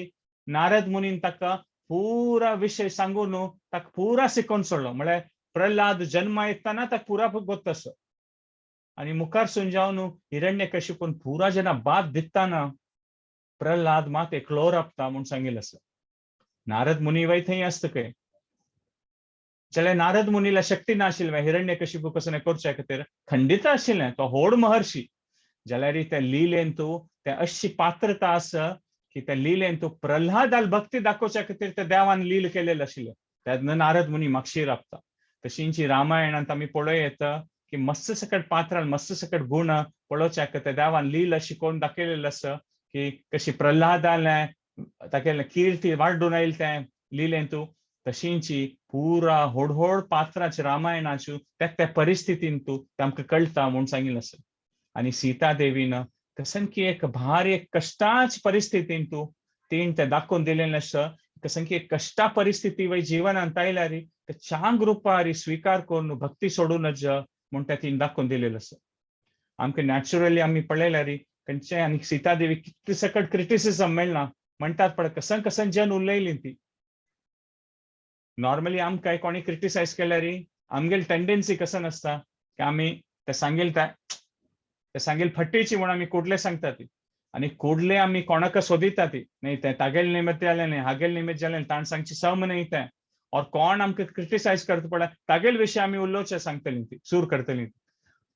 नारद मुनीन ताका पुरा विशय सांगून ताका पुरा शिकोवन सोडलो, म्हळ्यार प्रल्हाद जन्मा येतना ताका पुरा गोत आसा. आनी मुखार सून जावन हिरण्य कशिपून पुरा जेन्ना बाद दिताना प्रल्हाद मात एकलो राबता म्हूण सांगिल्लें आसा. नारद मुनी वय थंय आसता खंय, जाल्यार नारद मुनीला शक्ती नाशिल्लें हिरण्य कशिपू कसं करच्या खातीर, खंडित आशिल्लें तो व्हड महर्षी, जाल्यार ते लिलेन तूं ते अशी पात्रता आसा की ते लिलेन तूं प्रल्हादाल भक्ती दाखोवच्या खातीर ते देवान लील केलेलें आशिल्लें, तेन्ना नारद मुनी मागशी राबता. तशींची रामायणांत आमी पळय येता की मस्त सकट पात्रान मस्त सकट गुण पळोवच्या खातीर देवान लील अशी कोण दाखयलेलें आसा की कशी प्रल्हादालें तागेलें कीर्ती वाडून आयलें तें लिलेन तूं, तशींची पुरा व्हड व्हड पात्राचे रामायणाच्यो त्या त्या परिस्थितीन तूं तें आमकां कळटा म्हूण सांगिल्लें आसा. आनी सीता देवीन कसन की एक भारी एक कश्टाची परिस्थितीन तूं तीन तें दाखोवन दिलेलें आसा, कसन की एक कश्टा परिस्थिती वय जिवनांत आयल्यार ते चांग रुपार स्विकार करून भक्ती सोडूं नज म्हूण तें तीन दाखोवन दिलेलें आसा. आमकां नॅचरली आमी पळयल्यार खंयचें आनी सीता देवी कितले सकट क्रिटिसिजम मेळना म्हणटात पळय, कसन कसन जन उलयली ती. नॉर्मली आमकां कोणी क्रिटिसायज केल्यार आमगेली टेंडन्सी कसन आसता की आमी ते सांगेल ते सांगेल फटीची म्हूण आमी कुडले सांगता ती, आनी कुडले आमी कोणाक सोदिता ती, न्ही तें तागेले निमित्त जालें न्ही, हागेले निमित्त जालें, ताणें सांगची सम न्ही तें, और कोण आमकां क्रिटिसायज करता पळय तागेले विशय आमी उलोवचें सांगतली ती, सूर करतली ती,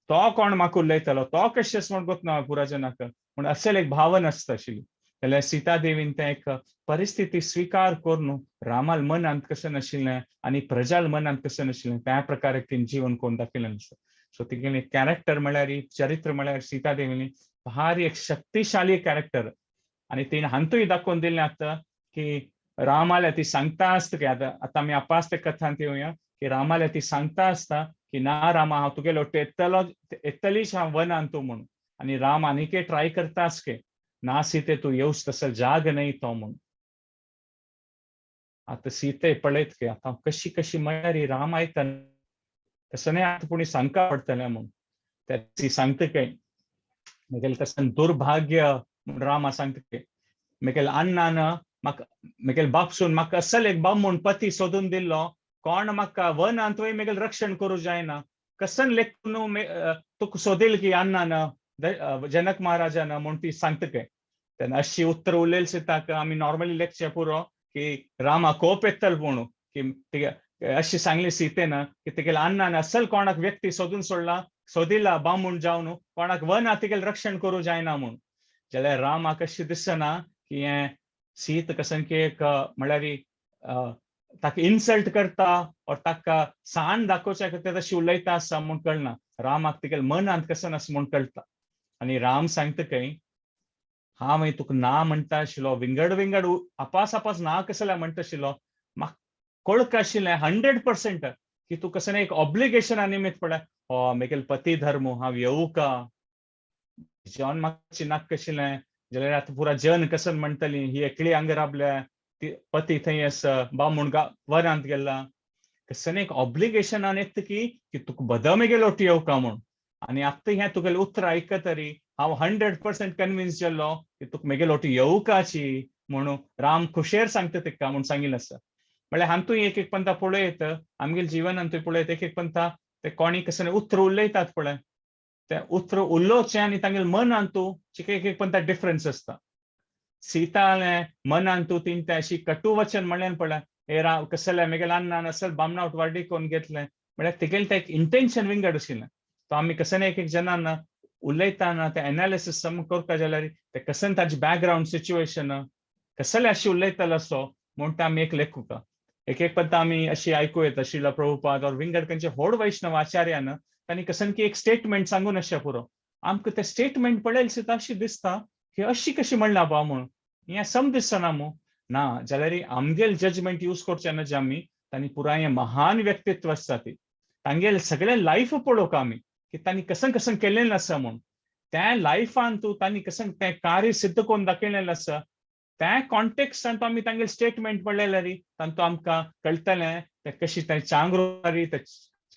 तो कोण म्हाका उलयतलो, तो कशें म्हूण गोत ना पुरा जनाक म्हूण अशें एक भावन आसता आशिल्ली. जाल्यार सीता देवीन तें एक परिस्थिती स्विकार करून रामाल मनांत कशें नाशिल्लें आनी प्रजाल मनांत कशें नाशिल्लें त्या प्रकारे तिणें जीवन कोण दाखयलें आसा. सो तिगेलें कॅरेक्टर म्हळ्यार चरित्र म्हळ्यार सीता देवीनी भारी एक शक्तिशाली कॅरेक्टर, आनी तिणें हांतूय दाखोवन दिलें आतां की रामाल्या ती सांगता आसता की आतां आतां आमी आपास ते कथांत येवया की रामाल्या ती सांगता आसता की ना रामा, हांव तुगेलो येतलो, येतलीच हांव वनांत तूं म्हणून. आनी राम आनीकय ट्राय करता आसके, ना सीते, तूं येवच तसो जाग न्हय तो म्हणून. आतां सीते पळयत की आतां कशी कशी म्हळ्यार राम आयता, तसं न्हय, आतां कोणी सांगका पडटलें म्हणून. ती सांगता काय, म्हगेलें तसं दुर्भाग्य म्हूण. रामा सांगता की म्हगेल्या अण्णान म्हाका, म्हगेले बापसून म्हाका असल एक बामूण पती सोदून दिल्लो, कोण म्हाका वनांत वय म्हगेलें रक्षण करूं जायना. कसन लेखून तुका सोदील की अण्णान, जनक महाराजान म्हूण ती सांगता काय. तेन्ना अशी उत्तर उलयली सीताक, आमी नॉर्मली लेखचें पुरो की रामा कोप येतलो म्हणून की अशी सांगली सीतेन की तिगेल्या अण्णान असल कोणाक व्यक्ती सोदून सोडला, सोदिला बामूण जावन, कोणाक वना तिगेलें रक्षण करूं जायना म्हूण. जाल्यार रामाक अशें दिसना की हें सीत कसन की एक म्हळ्यार ताका इन्सल्ट करता और ताका सान दाखोवच्या खातीर तशी उलयता आसा म्हूण कळना. रामाक तिगेल्या मनांत कसन आसा म्हूण कळटा. आनी राम सांगता खंय, हांव तुका ना म्हणटा आशिल्लो, विंगड विंगड आपास आपास ना कसल्या म्हणटा आशिल्लो, म्हाका कळक आशिल्लें 100% की तूं कसं एक ऑब्लिगेशना निमित्त पळय हो म्हगेलो पती धर्म, हांव येवू का जॉन. म्हाका चिनाक आशिल्लें जाल्यार आतां पुरा जन कसन म्हणटली, ही एकली हांगा राबल्या, ती पती थंय आसा, बामूण वनांत गेला. कसन एक ऑब्लिगेशनान येता की की तुका बद मेगेलो ओटी येवका म्हूण. आनी आतां हें तुगेलें उतर आयकतरी हांव 100% कन्विन्स जाल्लो की तुका मेगेलो ओटी येवकाची म्हणून. राम खुशेर सांगता तिका म्हूण सांगिल्लें आसा. म्हळ्यार हातूंत एक एक पंथा पळयत, आमगेल्या जिवनांतूय पळयत, एक एक पंथा ते कोणी कसले उतर उलयतात पळय, ते उतर उलोवचें आनी तांगेले मनांतू एक एक पंथा डिफरन्स आसता. सीतालें मनांतू तीन ते अशी कटू वचन म्हणल्यान पळय, हे राव कसले मेगेले अण्णान असल बामणावट वाडी कोन्न घेतलें, म्हळ्यार तिगेलें तें एक इंटेन्शन विंगड आशिल्लें. तो आमी कशें एक एक जनान उलयतना ते एनालिसीस सम करता जाल्यार ते कशें ताजे बॅकग्रावंड सिच्युएशन कसले अशी उलयतलो असो म्हूण ते आमी एक लेखुका. एक एक पद्दा आमी अशी आयकूं येता, श्रील प्रभुपाद और विंगड खंयचे व्हड वैष्णव आचार्यान तांणी कसन की एक स्टेटमेंट सांगून अशें पुरो, आमकां तें स्टेटमेंट पळयलें सुद्दां अशें दिसता की अशी कशी म्हणला बा म्हूण, हें सम दिसना मू. ना जाल्यार आमगेल जजमेंट यूज करचें ना जे आमी तांणी पुराय महान व्यक्तित्व आसता ती तांगेल सगळें लायफ पळोवंक आमी की तांणी कसन कसन केल्लें आसा म्हूण. त्या लायफान तूं तांणी कसन तें कार्य सिद्ध करून दाखयलेलें आसा, त्या कॉन्टेक्स्टान आमी तांगेले स्टेटमेंट पळयल्यार तांतू आमकां कळटलें ते कशी तें चांगरी ते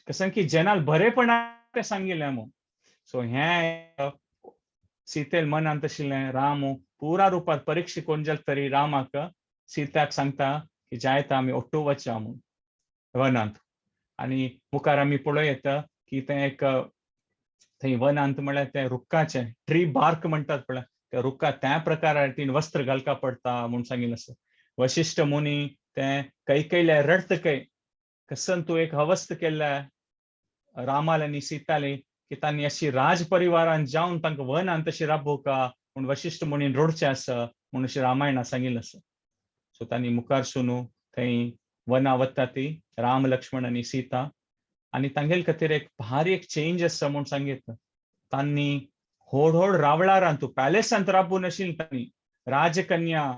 कसन की जनाल बरेपणा तें सांगिल्लें म्हूण. सो हें सीतेल मनांत आशिल्लें. रामू पुरा रुपार परिक्षा कोण जाल तरी रामाक सीताक सांगता की जायता आमी ओट्टू वचा म्हूण वनांत. आनी मुखार आमी पळोवं येता की तें एक थंय वनांत म्हळ्यार तें रुखाचें ट्री बार्क म्हणटात पळय, त्या रुखा त्या प्रकारार तीन वस्त्र घालका पडटा म्हूण सांगिल्लें आसा. वशिश्ठ मुनी तें कैकयले रडत कै, कसन तूं एक अवस्थ केल्ल्या रामाले आनी सीताले की तांणी अशी राज परिवारान जावन तांकां वनांत तशी राबोवका म्हूण वशिश्ठ मुनीन रडचें आसा म्हूण अशें रामायणान सांगिल्लें आसा. सो तांणी मुखार सुनू थंय वना वता ती राम, लक्ष्मण आनी सीता, आनी तांगेले खातीर एक भारी एक चेंज आसा म्हूण सांगितलें. तांणी व्हड व्हड रावळारांत पॅलेसांत राबून आशिल्ली तांणी राजकन्या,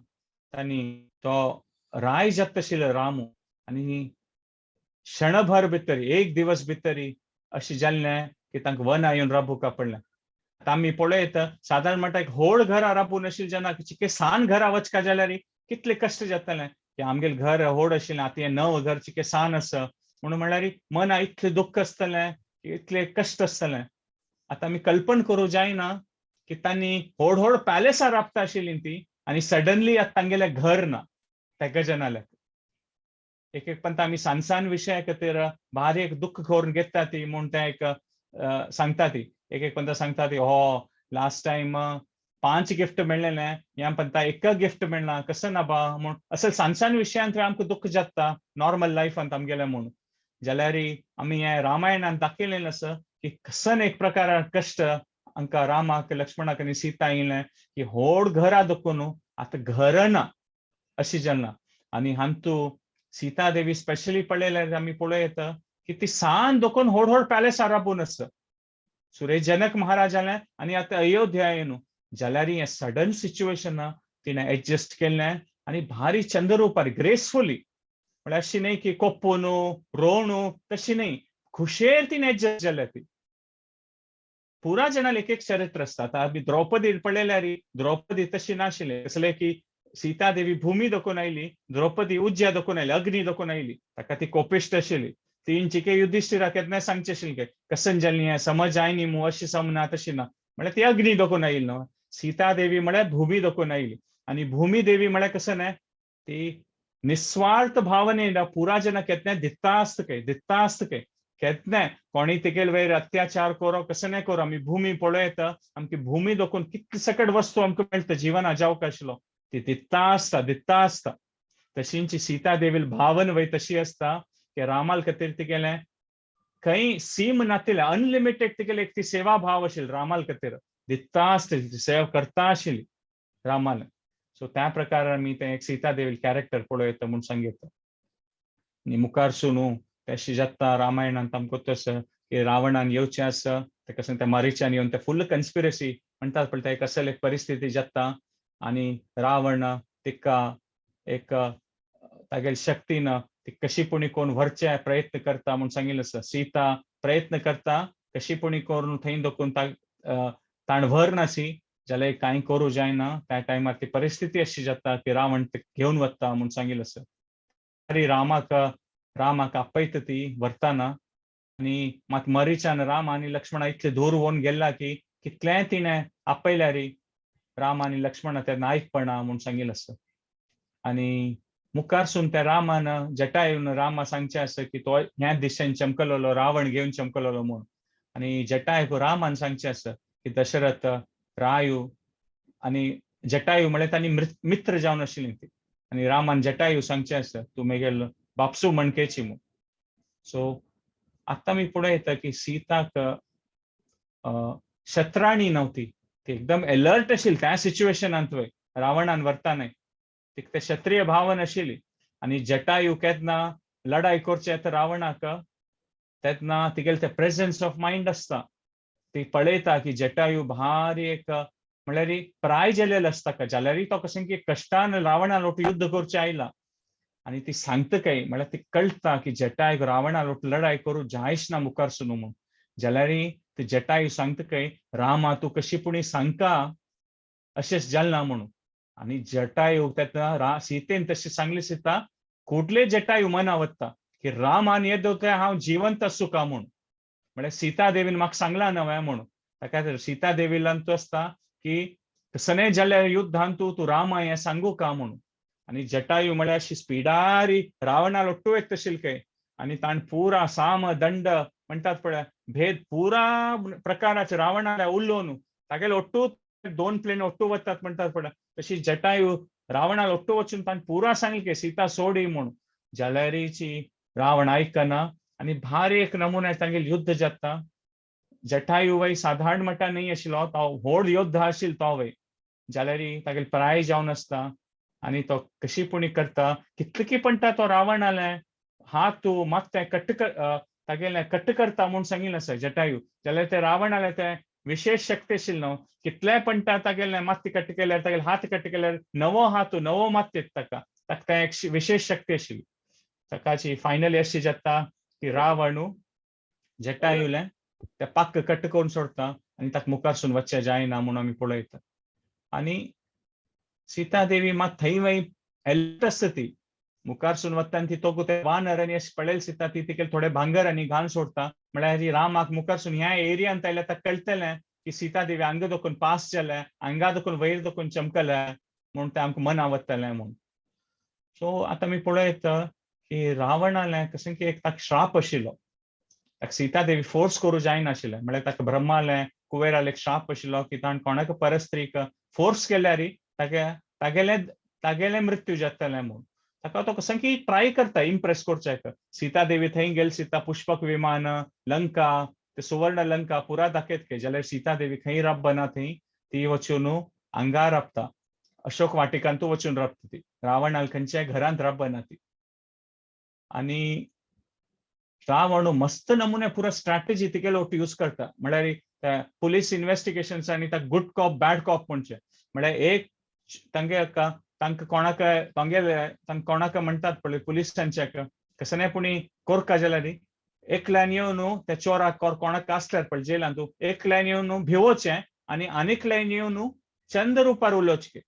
तांणी तो राय जाता आशिल्लो रामू, आनी क्षणभर भितर एक दिवस भितरी अशें जाल्लें की तांकां वना येवन राबोवका पडलें. आतां आमी पळयत सादारण म्हणटा एक व्हड घरां राबून आशिल्लें जेन्ना चिके सान घरां वचका जाल्यार कितले कश्ट जातले की आमगेलें घर व्हड आशिल्लें, आतां हें नव घर चिके सान आसा म्हणून म्हणल्यार मना इतलें दुख्ख आसतलें, इतले कश्ट आसतलें. आतां आमी कल्पना करूं जायना की तांणी व्हड व्हड पॅलेसां राबता आशिल्लीं ती, आनी सडनली आतां तांगेलें घर ना तेका जनाले. एक एक पंत आमी सान सान विशया खातीर भारी एक दुख्ख करून घेता ती म्हूण ते एक सांगता ती. एक एक पंत सांगता ती, हो लास्ट टायम 5 गिफ्ट मेळ्ळेलें, ह्या पंता एक गिफ्ट मेळ्ळा, कसं ना बा म्हूण. असं सान सान विशयांत आमकां दुख्ख जाता नॉर्मल लायफांत आमगेलें म्हूण. जाल्यार आमी हें रामायणान दाखयलेलें आसा की कसन एक प्रकार कश्ट हांकां रामाक, लक्ष्मणाक आनी सीता येयलें की व्हड घरां दखून आतां घर ना अशी जालां. आनी हांतू सीता देवी स्पेशली पळयल्यार आमी पळोवं येता की ती सान दखून व्हड व्हड पॅलेसां राबून आसा. सुरेश जनक महाराज जालें आनी आतां अयोध्या येवन जाल्यार हें सडन सिच्युएशन तिणें एडजस्ट केल्लें. आनी भारी चंद्ररूपार ग्रेसफुली, म्हळ्यार अशी न्हय की कोप्पून रोवणू, तशी न्हय, खुशेर तिणे एडजस्ट जाल्या ती. पुरा जाणांक एक एक चरित्र आसता. आतां आमी द्रौपदी पळयल्यार द्रौपदी तशी नाशिल्ली. कसले की सीता देवी भूमी दाखोवन आयली, द्रौपदी उज्या दाखोवन आयली, अग्नी दाखोवन आयली. ताका ती कोपिश्ट आशिल्ली. तीन चिके युधिष्ठिराक केन्नाय सांगचें आशिल्लें, कसन जाली हें समज जाय न्ही मू, अशी समना तशी ना. म्हळ्यार ती अग्नी दाखोवन आयली न्हू. सीता देवी म्हळ्यार भूमी दाखोवन आयली. आनी भूमी देवी म्हळ्यार कसं न्हय, ती निस्वार्थ भावनेन पुरा जना केन्नाय दित्ता आसता काय, दित्ता आसता काय. केन्नाय कोणी तेगेल वयर अत्याचार करो, कसं नाही करो, आमी भूमी पळयता, आमकी भूमी दाखोवन कितले सकट वस्तू आमकां मेळटा जिवना जावंक आशिल्लो, ती दित्ता आसता, दित्ता आसता. तशींची सीता देवील भावन वय तशी आसता की रामाल खातीर तिगेलें खंय सीम नातिल्लें, अनलिमिटेड तिगेले एक ती सेवा भाव आशिल्ली. रामाल खातीर दित्ता आसता, सेवा करता आशिल्ली रामाल. सो त्या प्रकार आमी तें एक सीता देवील कॅरेक्टर पळयता म्हूण सांगता. आनी मुखारसून तशें जाता रामायणांत आमकां तसो की रावणान येवचें आसा, तेका सांगता मारिचान येवन ते फुल कन्स्पिरसी म्हणटात पळय, एक असले एक परिस्थिती जाता आनी रावण तिका एक तागेली शक्तीन ती कशी पुणी कोण व्हरचे प्रयत्न करता म्हूण सांगिल्लें आसा. सीता प्रयत्न करता कशी पुणी करून थंय दखून ताण व्हर नासी जाल्यार कांय करूं जायना. त्या टायमार ती परिस्थिती अशी जाता की रावण ते घेवन वता म्हूण सांगिल्लें आसा. तरी रामाक रामाक आपयता ती व्हरताना. आनी मात मरिचान राम आनी लक्ष्मणा इतले दूर वोन गेला की कितलेंय तिणें आपयल्यार राम आनी लक्ष्मणा ते नायकपणा म्हूण सांगिल्लें आसा. आनी मुखारसून त्या रामान जटायून रामा सांगचें आसा की तो ह्या दिशेन चमकलेलो, रावण घेवन चमकलेलो म्हूण. आनी जटायूक रामान सांगचें आसा की दशरथ रायू आनी जटायू म्हळ्यार तांणी मित्र जावन आशिल्ली ती. आनी रामान जटायू सांगचें आसा, तूं मेगेल बापसू म्हणकेची म्हूण. सो आतां आमी पळयता की सीताक शत्राणी नव्हती, ती एकदम एलर्ट आशिल्ली त्या सिच्युएशनांत वय रावणान व्हरता न्हय, तिका ते क्षत्रिय भावन आशिल्ली. आनी जटायू केन्ना लढाई करचे येता रावणाक तेन्ना तिगेले ते प्रेझेन्स ऑफ मायंड आसता. ती पळयता की जटायू भारी एक म्हळ्यार प्राय जालेलो आसता का, जाल्यारय तो कशें की कश्टान रावणा लोट युद्ध करचें आयला. आनी ती सांगता काय, म्हळ्यार ती कळटा की जटायूक रावणा लोट लढाई करूं जायच ना मुखार सुनू म्हूण. जाल्यारय ती जटायू सांगता काय, रामा तूं कशी पुणी सांगका अशेंच जालें ना म्हणून. आनी जटायू तेन्ना सीतेन तशी सांगली, सीता कुडले जटायू मना वता की रामान येदो ते हांव जिवंत आसूं का म्हूण. म्हळ्यार सीता देवीन म्हाका सांगलां नवें म्हणून. ताका सीता देवीलान तो आसता की सने जाल्यार युद्धान तूं तूं रामा हें सांगू का म्हणून. आनी जटायू म्हळ्यार अशी स्पिडारी रावणा लोट्टू येता तशील काय. आनी ताण पुरा साम दंड म्हणटात पळय भेद पुरा प्रकाराचे रावणाल्या उलोवन तागेले ഒट्टू दोन प्लेन ഒट्टू वतात म्हणटात पळय, तशी जटायू रावणा लोट्टू वचून ताण पुरा सांगले की सीता सोडी म्हूण. जाल्यारीची रावण आयकना आनी भारी एक नमुना तांगेले युद्ध जाता. जटायू वय साधारण मटा न्हय आशिल्लो, तो व्हड योद्धा आशिल्लो तो वय, जाल्यारी तागेले प्राय जावन आसता. आनी तो कशी पुणी करता कितले पण तो रावणाले हात तूं मात तें कट्ट तागेलें कट्ट करता म्हूण सांगिल्लें आसा जटायू. जाल्यार ते रावणाले ते विशेष शक्ती आशिल्ली न्हू, कितलेय पण तागेलें मात्ती कट्ट केल्यार, तागेले हात कट्ट केल्यार नवो हात नवो मात येता ताका. ताका तें एक विशेष शक्ती आशिल्ली. ताकाची फायनली अशी जाता की रावणू जटायूलें ते पाक्क कट्ट करून सोडता आनी ताका मुखारसून वचचें जायना म्हूण आमी पळयता. आनी सीता देवी मात थंय वय एलर्ट आसता. ती मुखारसून वता आनी ती तो ते वानर आनी अशें पळयलें सीता ती तिका थोडे भांगर आनी घालून सोडता. म्हळ्यार रामाक मुखारसून ह्या एरियांत आयल्यार ताका कळटलें की सीता देवी हांगा दखून पास जाल्या, हांगा दखून वयर दखून चमकल्या म्हूण तें आमकां मना वतलें म्हूण. सो आतां आमी पळयता की रावणालें कशें की एक ताका श्राप आशिल्लो, ताका सीता देवी फोर्स करूं जायनाशिल्लें. म्हळ्यार ताका ब्रह्मालें कुबेरालें एक श्राप आशिल्लो की ताणें कोणाक परस्त्रीक फोर्स केल्यार तागे तागेलें तागेलें मृत्यू जातलें म्हूण. ताका तो कशें की ट्राय करता इम्प्रेस करच्याक. सीता देवी थंय गेली, सीता पुष्पक विमान लंका ते सुवर्ण लंका पुरा दाखयत के, जाल्यार सीता देवी खंय राबना थंय ती वचून हांगा राबता, अशोक वाटिकांतू वचून राबता ती, रावणाल खंयच्याय घरांत राबना ती. आनी रावण मस्त नमुने पुरा स्ट्रॅटेजी तिगेलो यूज करता. म्हळ्यार पुलीस इन्व्हेस्टिगेशन आनी ताका गुड कॉप बॅड कॉप म्हणचे, म्हळ्यार एक तांगे तांकां कोणाक तांगेले तांकां कोणाक म्हणटात पळय पुलिसांच्याक कसं पुणी कोरका जाल्यार एकल्यान येवन त्या चोराक कोणाक आसल्यार पळय जेलान तूं एकल्यान येवन भिवोचें आनी आनीकल्यान येवन चंद रुपार उलोवचें.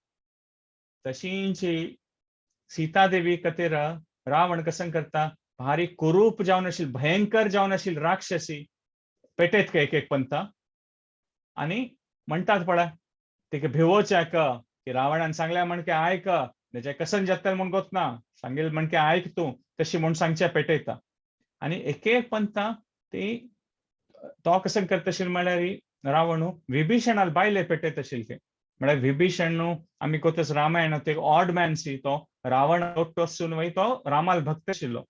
तशींची सीता देवी खातीर रावण कसं करता भारी कुरूप जावन आशिल्ली भयंकर जावन आशिल्ली राक्षसी पेटेत का एक एक पंथा आनी म्हणटात पळय तिका भिवोवच्याक की रावणान सांगल्या म्हण की आयक तेजें कसन जातलें म्हूण गोत ना सांगेल म्हण की आयक तूं तशी म्हूण सांगच्या पेटयता. आनी एक एक पंथा ती तो कसं करता आशिल्लो म्हळ्यार रावण विभीषणाल बायले पेटयत आशिल्ले ते म्हळ्यार विभीषण न्हू आमी कोतच रामायण एक ऑड मॅन सी तो रावण आसून वय तो रामाल भक्त आशिल्लो.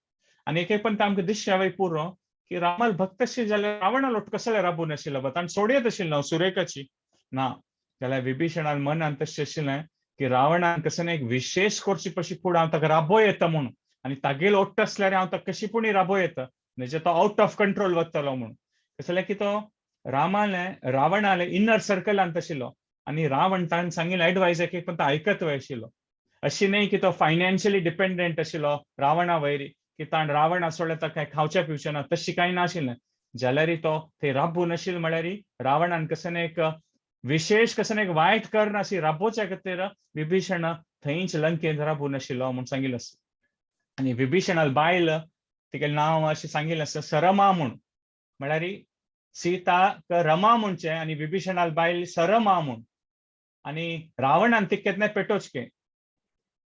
आनी एक एक पण आमकां दिसच्या वय पुरो की रामाल भक्त आशिल्ले जाल्यार रावणाल ओट कसले राबून आशिल्लो बा ताणें सोडयत आशिल्लो सुरेखाची ना जाल्यार विभीषणान मनान तशें आशिल्लें की रावणान कसं एक विशेष करची पशी फुडें हांव ताका राबो येता म्हणून आनी तागेल ओट्ट आसल्यार हांव ताका कशी पुणी राबो येता म्हणजे तो आउट ऑफ कंट्रोल वतलो म्हणून. कसलें की तो रामाले रावणाले इनर सर्कलांत आशिल्लो आनी रावण ताणें सांगिल्लें एडवायस एक एक पण तो आयकत वय आशिल्लो. अशी न्हय की तो फायनान्शियली डिपेंडंट आशिल्लो रावणा वयर की ताणें रावणा सोडल्यार ताका कांय खावचें पिवचें ना तशी कांय नाशिल्लें. जाल्यार तो थंय राबून आशिल्लो म्हळ्यार रावणान कसं एक विशेष कसं एक वायट कर अशी राबोवच्या खातीर विभीषण थंयच लंकेंत राबून आशिल्लो म्हूण सांगिल्लें आसा. आनी विभीषणाल बायल तिगेलें नांव अशें सांगिल्लें आसा सरमा म्हूण म्हळ्यार सीता रमा म्हणचें आनी विभीषणाल बायल सरमा म्हूण. आनी रावणान तिका केन्ना पेटोवचें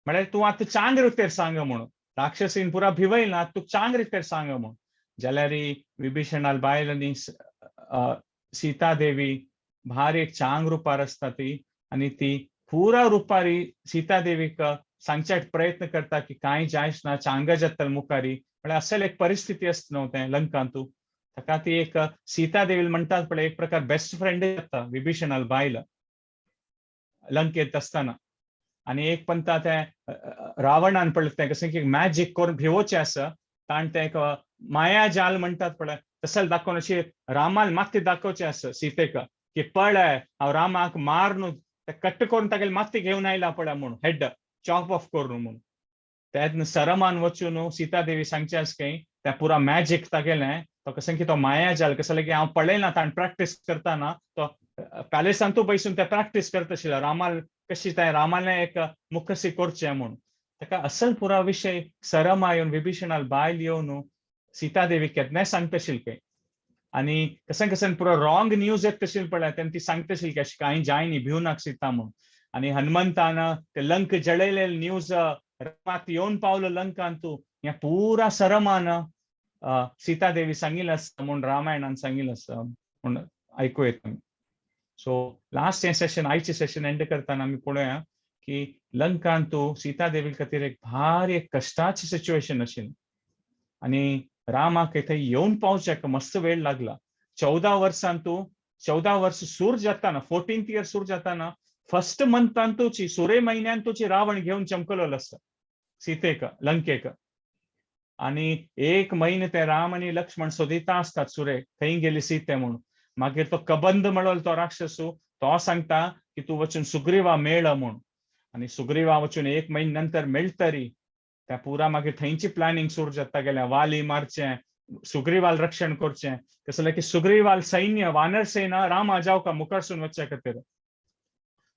म्हळ्यार तूं आतां चांग रितेर सांग म्हणून राक्षसीन पुरा भिवयला तूं चांग रितेर सांग म्हणून. जाल्यार विभीषणाल बायल आनी सीता देवी भारी एक चांग रुपार आसता ती आनी ती पुरा रुपारी सीता देवीक सांगच्या प्रयत्न करता की कांय जायच ना चांग जातल मुखारी म्हळ्यार असल एक परिस्थिती आसता न्हू तें लंकांतू ताका ती एक सीता देवी म्हणटात पळय एक प्रकार बेस्ट फ्रेंड जाता विभीषणाल बायल लंकेंत आसतना. आनी एक पंता तें रावणान पळय तें कशें की मॅजीक करून भिवोचें आसा ताणें तें एक माया जाल म्हणटात पळय तशें दाखोवन अशी रामाल माती दाखोवचें आसा सीतेक की पळय हांव रामाक मारून तें कट्ट करून तागेली माती घेवन आयला पळय म्हूण हेड चॉप ऑफ करून म्हूण. तेन्ना सरमान वचून सीता देवी सांगचें आसा की तें पुरा मॅजीक तागेलें तो कशें की तो माया जाल कसलें की हांव पळयना ताणें प्रॅक्टीस करतना तो पॅलेसांतू बैसून ते प्रॅक्टीस करता आशिल्लो रामाल कशी तें रामालें एक मुखसी करचें म्हूण. ताका असल पुरा विशय सरमा येवन विभीषणाल बायल येवन सीता देवी केन्नाय सांगता आशिल्ली खंय आनी कशें कशें पुरो रॉंग न्यूज येता आशिल्ली पळय तेन्ना ती सांगता आशिल्ली की अशें कांय जायनी भिवू नाका सीता म्हूण. आनी हनुमंतान ते लंक जळयलेले न्यूज रामाक येवन पावलो लंकांतू ह्या पुरा सरमान सीता देवी सांगिल्लें आसा म्हूण रामायणान सांगिल्लें आसा म्हूण आयकूं येता. सो लास्ट हें सेशन आयचें सेशन एंड करतना आमी पळोवया की लंकांतू सीता देवी खातीर एक भारी एक कश्टाचें सिच्युएशन आशिल्लें आनी रामाक थंय येवन पावच्याक मस्त वेळ लागला. 14 वर्सांतू 14 वर्स सूर जाताना 14th year सूर जाताना फर्स्ट मंथांतूची सुरे म्हयन्यांतूची रावण घेवन चमकलोलो आसा सीतेक लंकेक. आनी एक म्हयने ते राम आनी लक्ष्मण सोदिता आसतात सुरे खंय गेली सीते म्हणून. मागीर तो कबंद म्हणलो तो राक्षसू तो सांगता की तूं वचून सुग्रीवा मेळ म्हूण. आनी सुग्रीवा वचून एक म्हयने नंतर मेळटरी त्या पुरा मागीर थंयची प्लॅनिंग सुरू जाता गेल्या वाली मारचें सुग्रीवाल रक्षण करचें कसलें की सुग्रीवाल सैन्य वानर सेना रामा जावका मुखारसून वचच्या खातीर.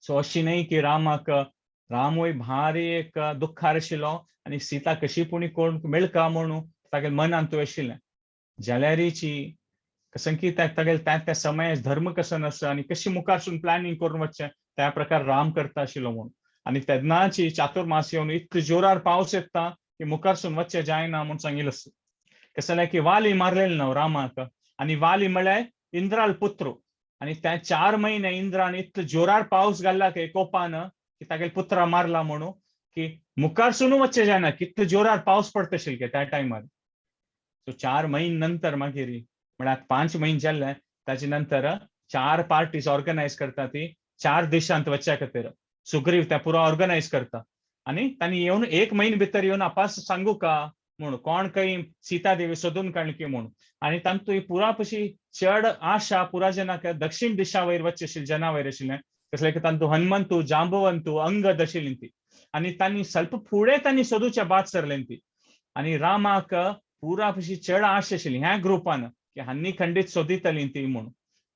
सो अशी न्हय की रामाक रामूय भारी एक दुख्खार आशिल्लो आनी सीता कशी पुणी कोण मेळका म्हणून तागेल्या मनांत आशिल्लें. जाल्यारीची कसं की तागेले त्या त्या समय धर्म कसो आसा आनी कशी मुखारसून प्लॅनिंग करून वचचें त्या प्रकार राम करता आशिल्लो म्हणून. आनी तेन्नाची चातुर्मास येवन इतले जोरार पावस येता की मुखारसून वचचें जायना म्हूण सांगिल्लें आसा. कसलें की वाली मारलेलें न्हू रामाक आनी वाली म्हळ्यार इंद्राल पुत्र आनी त्या 4 म्हयने इंद्रान इतले जोरार पावस घाल्ला की कोपान की तागेले पुत्रा मारला म्हणून की मुखारसून वचचें जायना कितले जोरार पावस पडटा आशिल्ले त्या टायमार. सो 4 म्हयने नंतर मागीर म्हळ्यार 5 म्हयने जाल्ले ताजे नंतर 4 पार्टीज ऑर्गनायज करता ती 4 देशांत वचच्या खातीर सुग्रीव त्या पुरो ऑर्गनायज करता आनी तांणी येवन 1 म्हयने भितर येवन आपास सांगू का म्हूण कोण खंय सीता देवी सोदून काडली म्हूण. आनी तांतू पुरा पशी चड आशा पुरा जनाक दक्षिण दिशा वयर वचचे आशिल्ले जना वयर आशिल्लें कसलें की तांतू हनुमंतू जांबवंतू अंगद आशिल्ली ती. आनी तांणी स्वल्प फुडें तांणी सोदूच्या बाद सरलें ती. आनी रामाक पुरा पशी चड आश आशिल्ली ह्या ग्रुपान की हांनी खंडीत सोदितली ती म्हूण.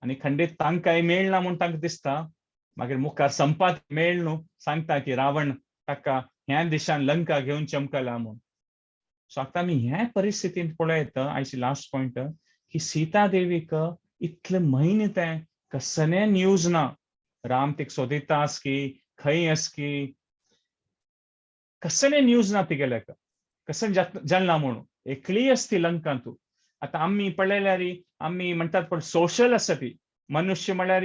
आनी खंडीत तांकांय मेळना म्हूण तांकां दिसता. मागीर मुखार संपात मेळ न्हू सांगता की रावण ताका ह्या दिशान लंका घेवन चमकला म्हूण. सो आतां आमी ह्या परिस्थितींत पळयत आयची लास्ट पॉयंट की सीता देवीक इतले म्हयने तें कसलें न्यूज ना, राम तिका सोदिता आसकी खंय आसकी कसलें न्यूज ना तिगेल्याक, कशें जालना म्हणून एकली आसती लंकांतू. आतां आमी पळयल्यार आमी म्हणटात पण सोशल आसा ती मनुष्य म्हळ्यार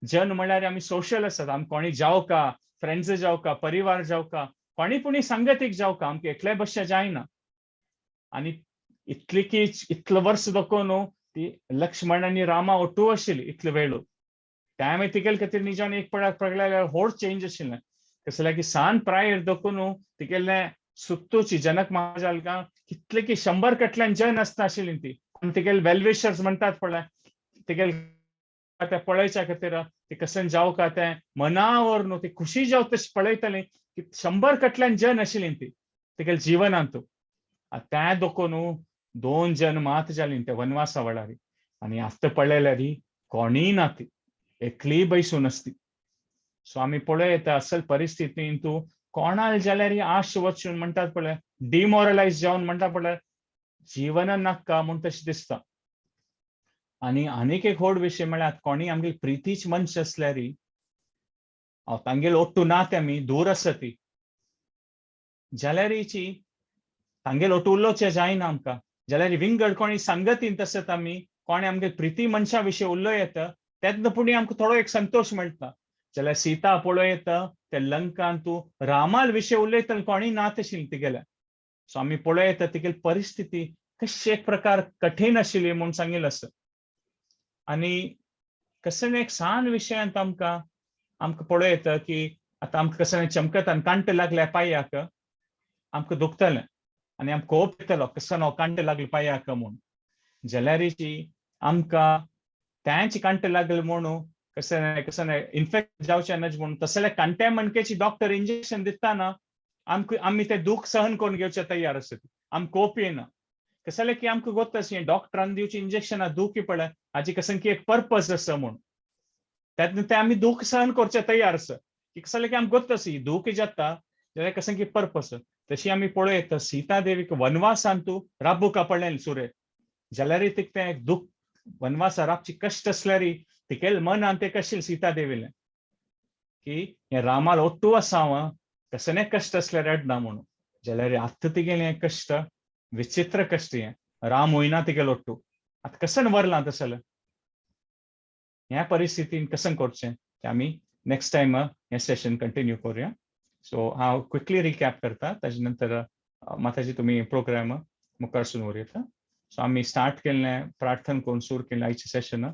जन म्हळ्यार आमी सोशल आसात. आमी कोणी जावका फ्रेंड्स जावका परिवार जावका कोणी पुणी सांगतीक जावका आमकां एकले बसचे जायना. आनी इतली की इतलो वर्स दाखोवन न्हू ती लक्ष्मण आनी रामा ओटू आशिल्ली इतलो वेळ. त्या मागीर तिगेले खातीर निजान एक पळ्याक पळयल्यार व्हड चेंज आशिल्लें. कसल्यार की सान प्रायेर दाखोवन न्हू तिगेले सुत्तूची जनक महाराजालका कितले की 100 कटल्यान जन आसता आशिल्ली ती. पूण तिगेले वेलविशर्स म्हणटात पळय तिगेले ते पळयच्या खातीर ती कशें जावका तें मनावर न्हू ती खुशी जाव तशी पळयतली की 100 कटल्यान जन आशिल्ली ती तिगेले जिवनांतू. त्या दाखोवन न्हू 2 जन मात जाली ते वनवासा वेळार. आनी आतां पळयल्यार कोणीय ना ती एकली बैसून आसती. सो आमी पळयता असल परिस्थितीन तूं कोणाल जाल्यार आश वचून म्हणटात पळय डिमोरलायज जावन म्हणटा पळय जिवन नाका म्हूण तशें दिसता. आनी आनीक एक व्हड विशय म्हळ्यार कोणी आमगे प्रितीच मनश आसल्यार हांव तांगेल ओट्टू ना ते आमी दूर आसा ती जाल्यारीची तांगेल ओट्टू उलोवचें जायना आमकां. जाल्यार विंगड कोणी सांगतीन तशेंच आमी कोणी आमगे प्रिती मनशा विशीं उलोवं येता तेन्ना पुणी आमकां थोडो एक संतोश मेळटा. जाल्यार सीता पळोवं येता ते लंकान तूं रामाल विशय उलयतना कोणी ना तशी तिगेल्या. सो आमी पळोवं येता तिगेली परिस्थिती कशी एक प्रकार कठीण आशिल्ली म्हूण सांगिल्लें आसा. आनी कसलें एक सान विशयांत आमकां आमकां पळोवं येता की आतां आमकां कसलें चमकता कांटे लागल्या पांयाक आमकां दुखतलें आनी आमकां कोप येतलो कसो कांटे लागले पांयाक म्हूण. जाल्यारीची आमकां तेंच कांटे लागले म्हणून कशें कशें इन्फेक्ट जावचें न्हय म्हणून तसले कांटे मणकेची डॉक्टर इंजेक्शन दितना आमकां आमी तें दूख सहन करून घेवचें तयार आसत, आमकां कोप येना. कसलें की आमकां गोत आसा डॉक्टरान दिवची इंजेक्शनां दूख पळय हाजी कसं की एक पर्पज आसा म्हूण तेन्ना तें आमी दूख सहन करचें तयार आसा की कसलें की आमकां गोत आसा दूख जाता जाल्यार कसं की पर्पज. तशी आमी पळयता सीता देवीक वनवासान तूं राबूका पडलें सुरे जाल्यार तिका तें एक दूख वनवासा राबची कश्ट आसल्यार तिगेले मनान तें कशें सीता देवीलें की हें रामाल ओट्टू आसा हांव कसलें कश्ट आसल्यार रडना म्हणून. जाल्यार आतां तिगेलें हें कश्ट विचित्र कश्ट हें राम वयना तिगेलो ओट्टू आतां कशें वरलां तसलें ह्या परिस्थितीन कशें करचें तें आमी नेक्स्ट टायम हें सेशन कंटिन्यू करुया. सो हांव क्विकली रिकॅप करता ताजे नंतर माताजी तुमी प्रोग्राम मुखार सून व्हरयता. सो आमी स्टार्ट केल्लें प्रार्थना करून सुरू केलें आयचें सेशन.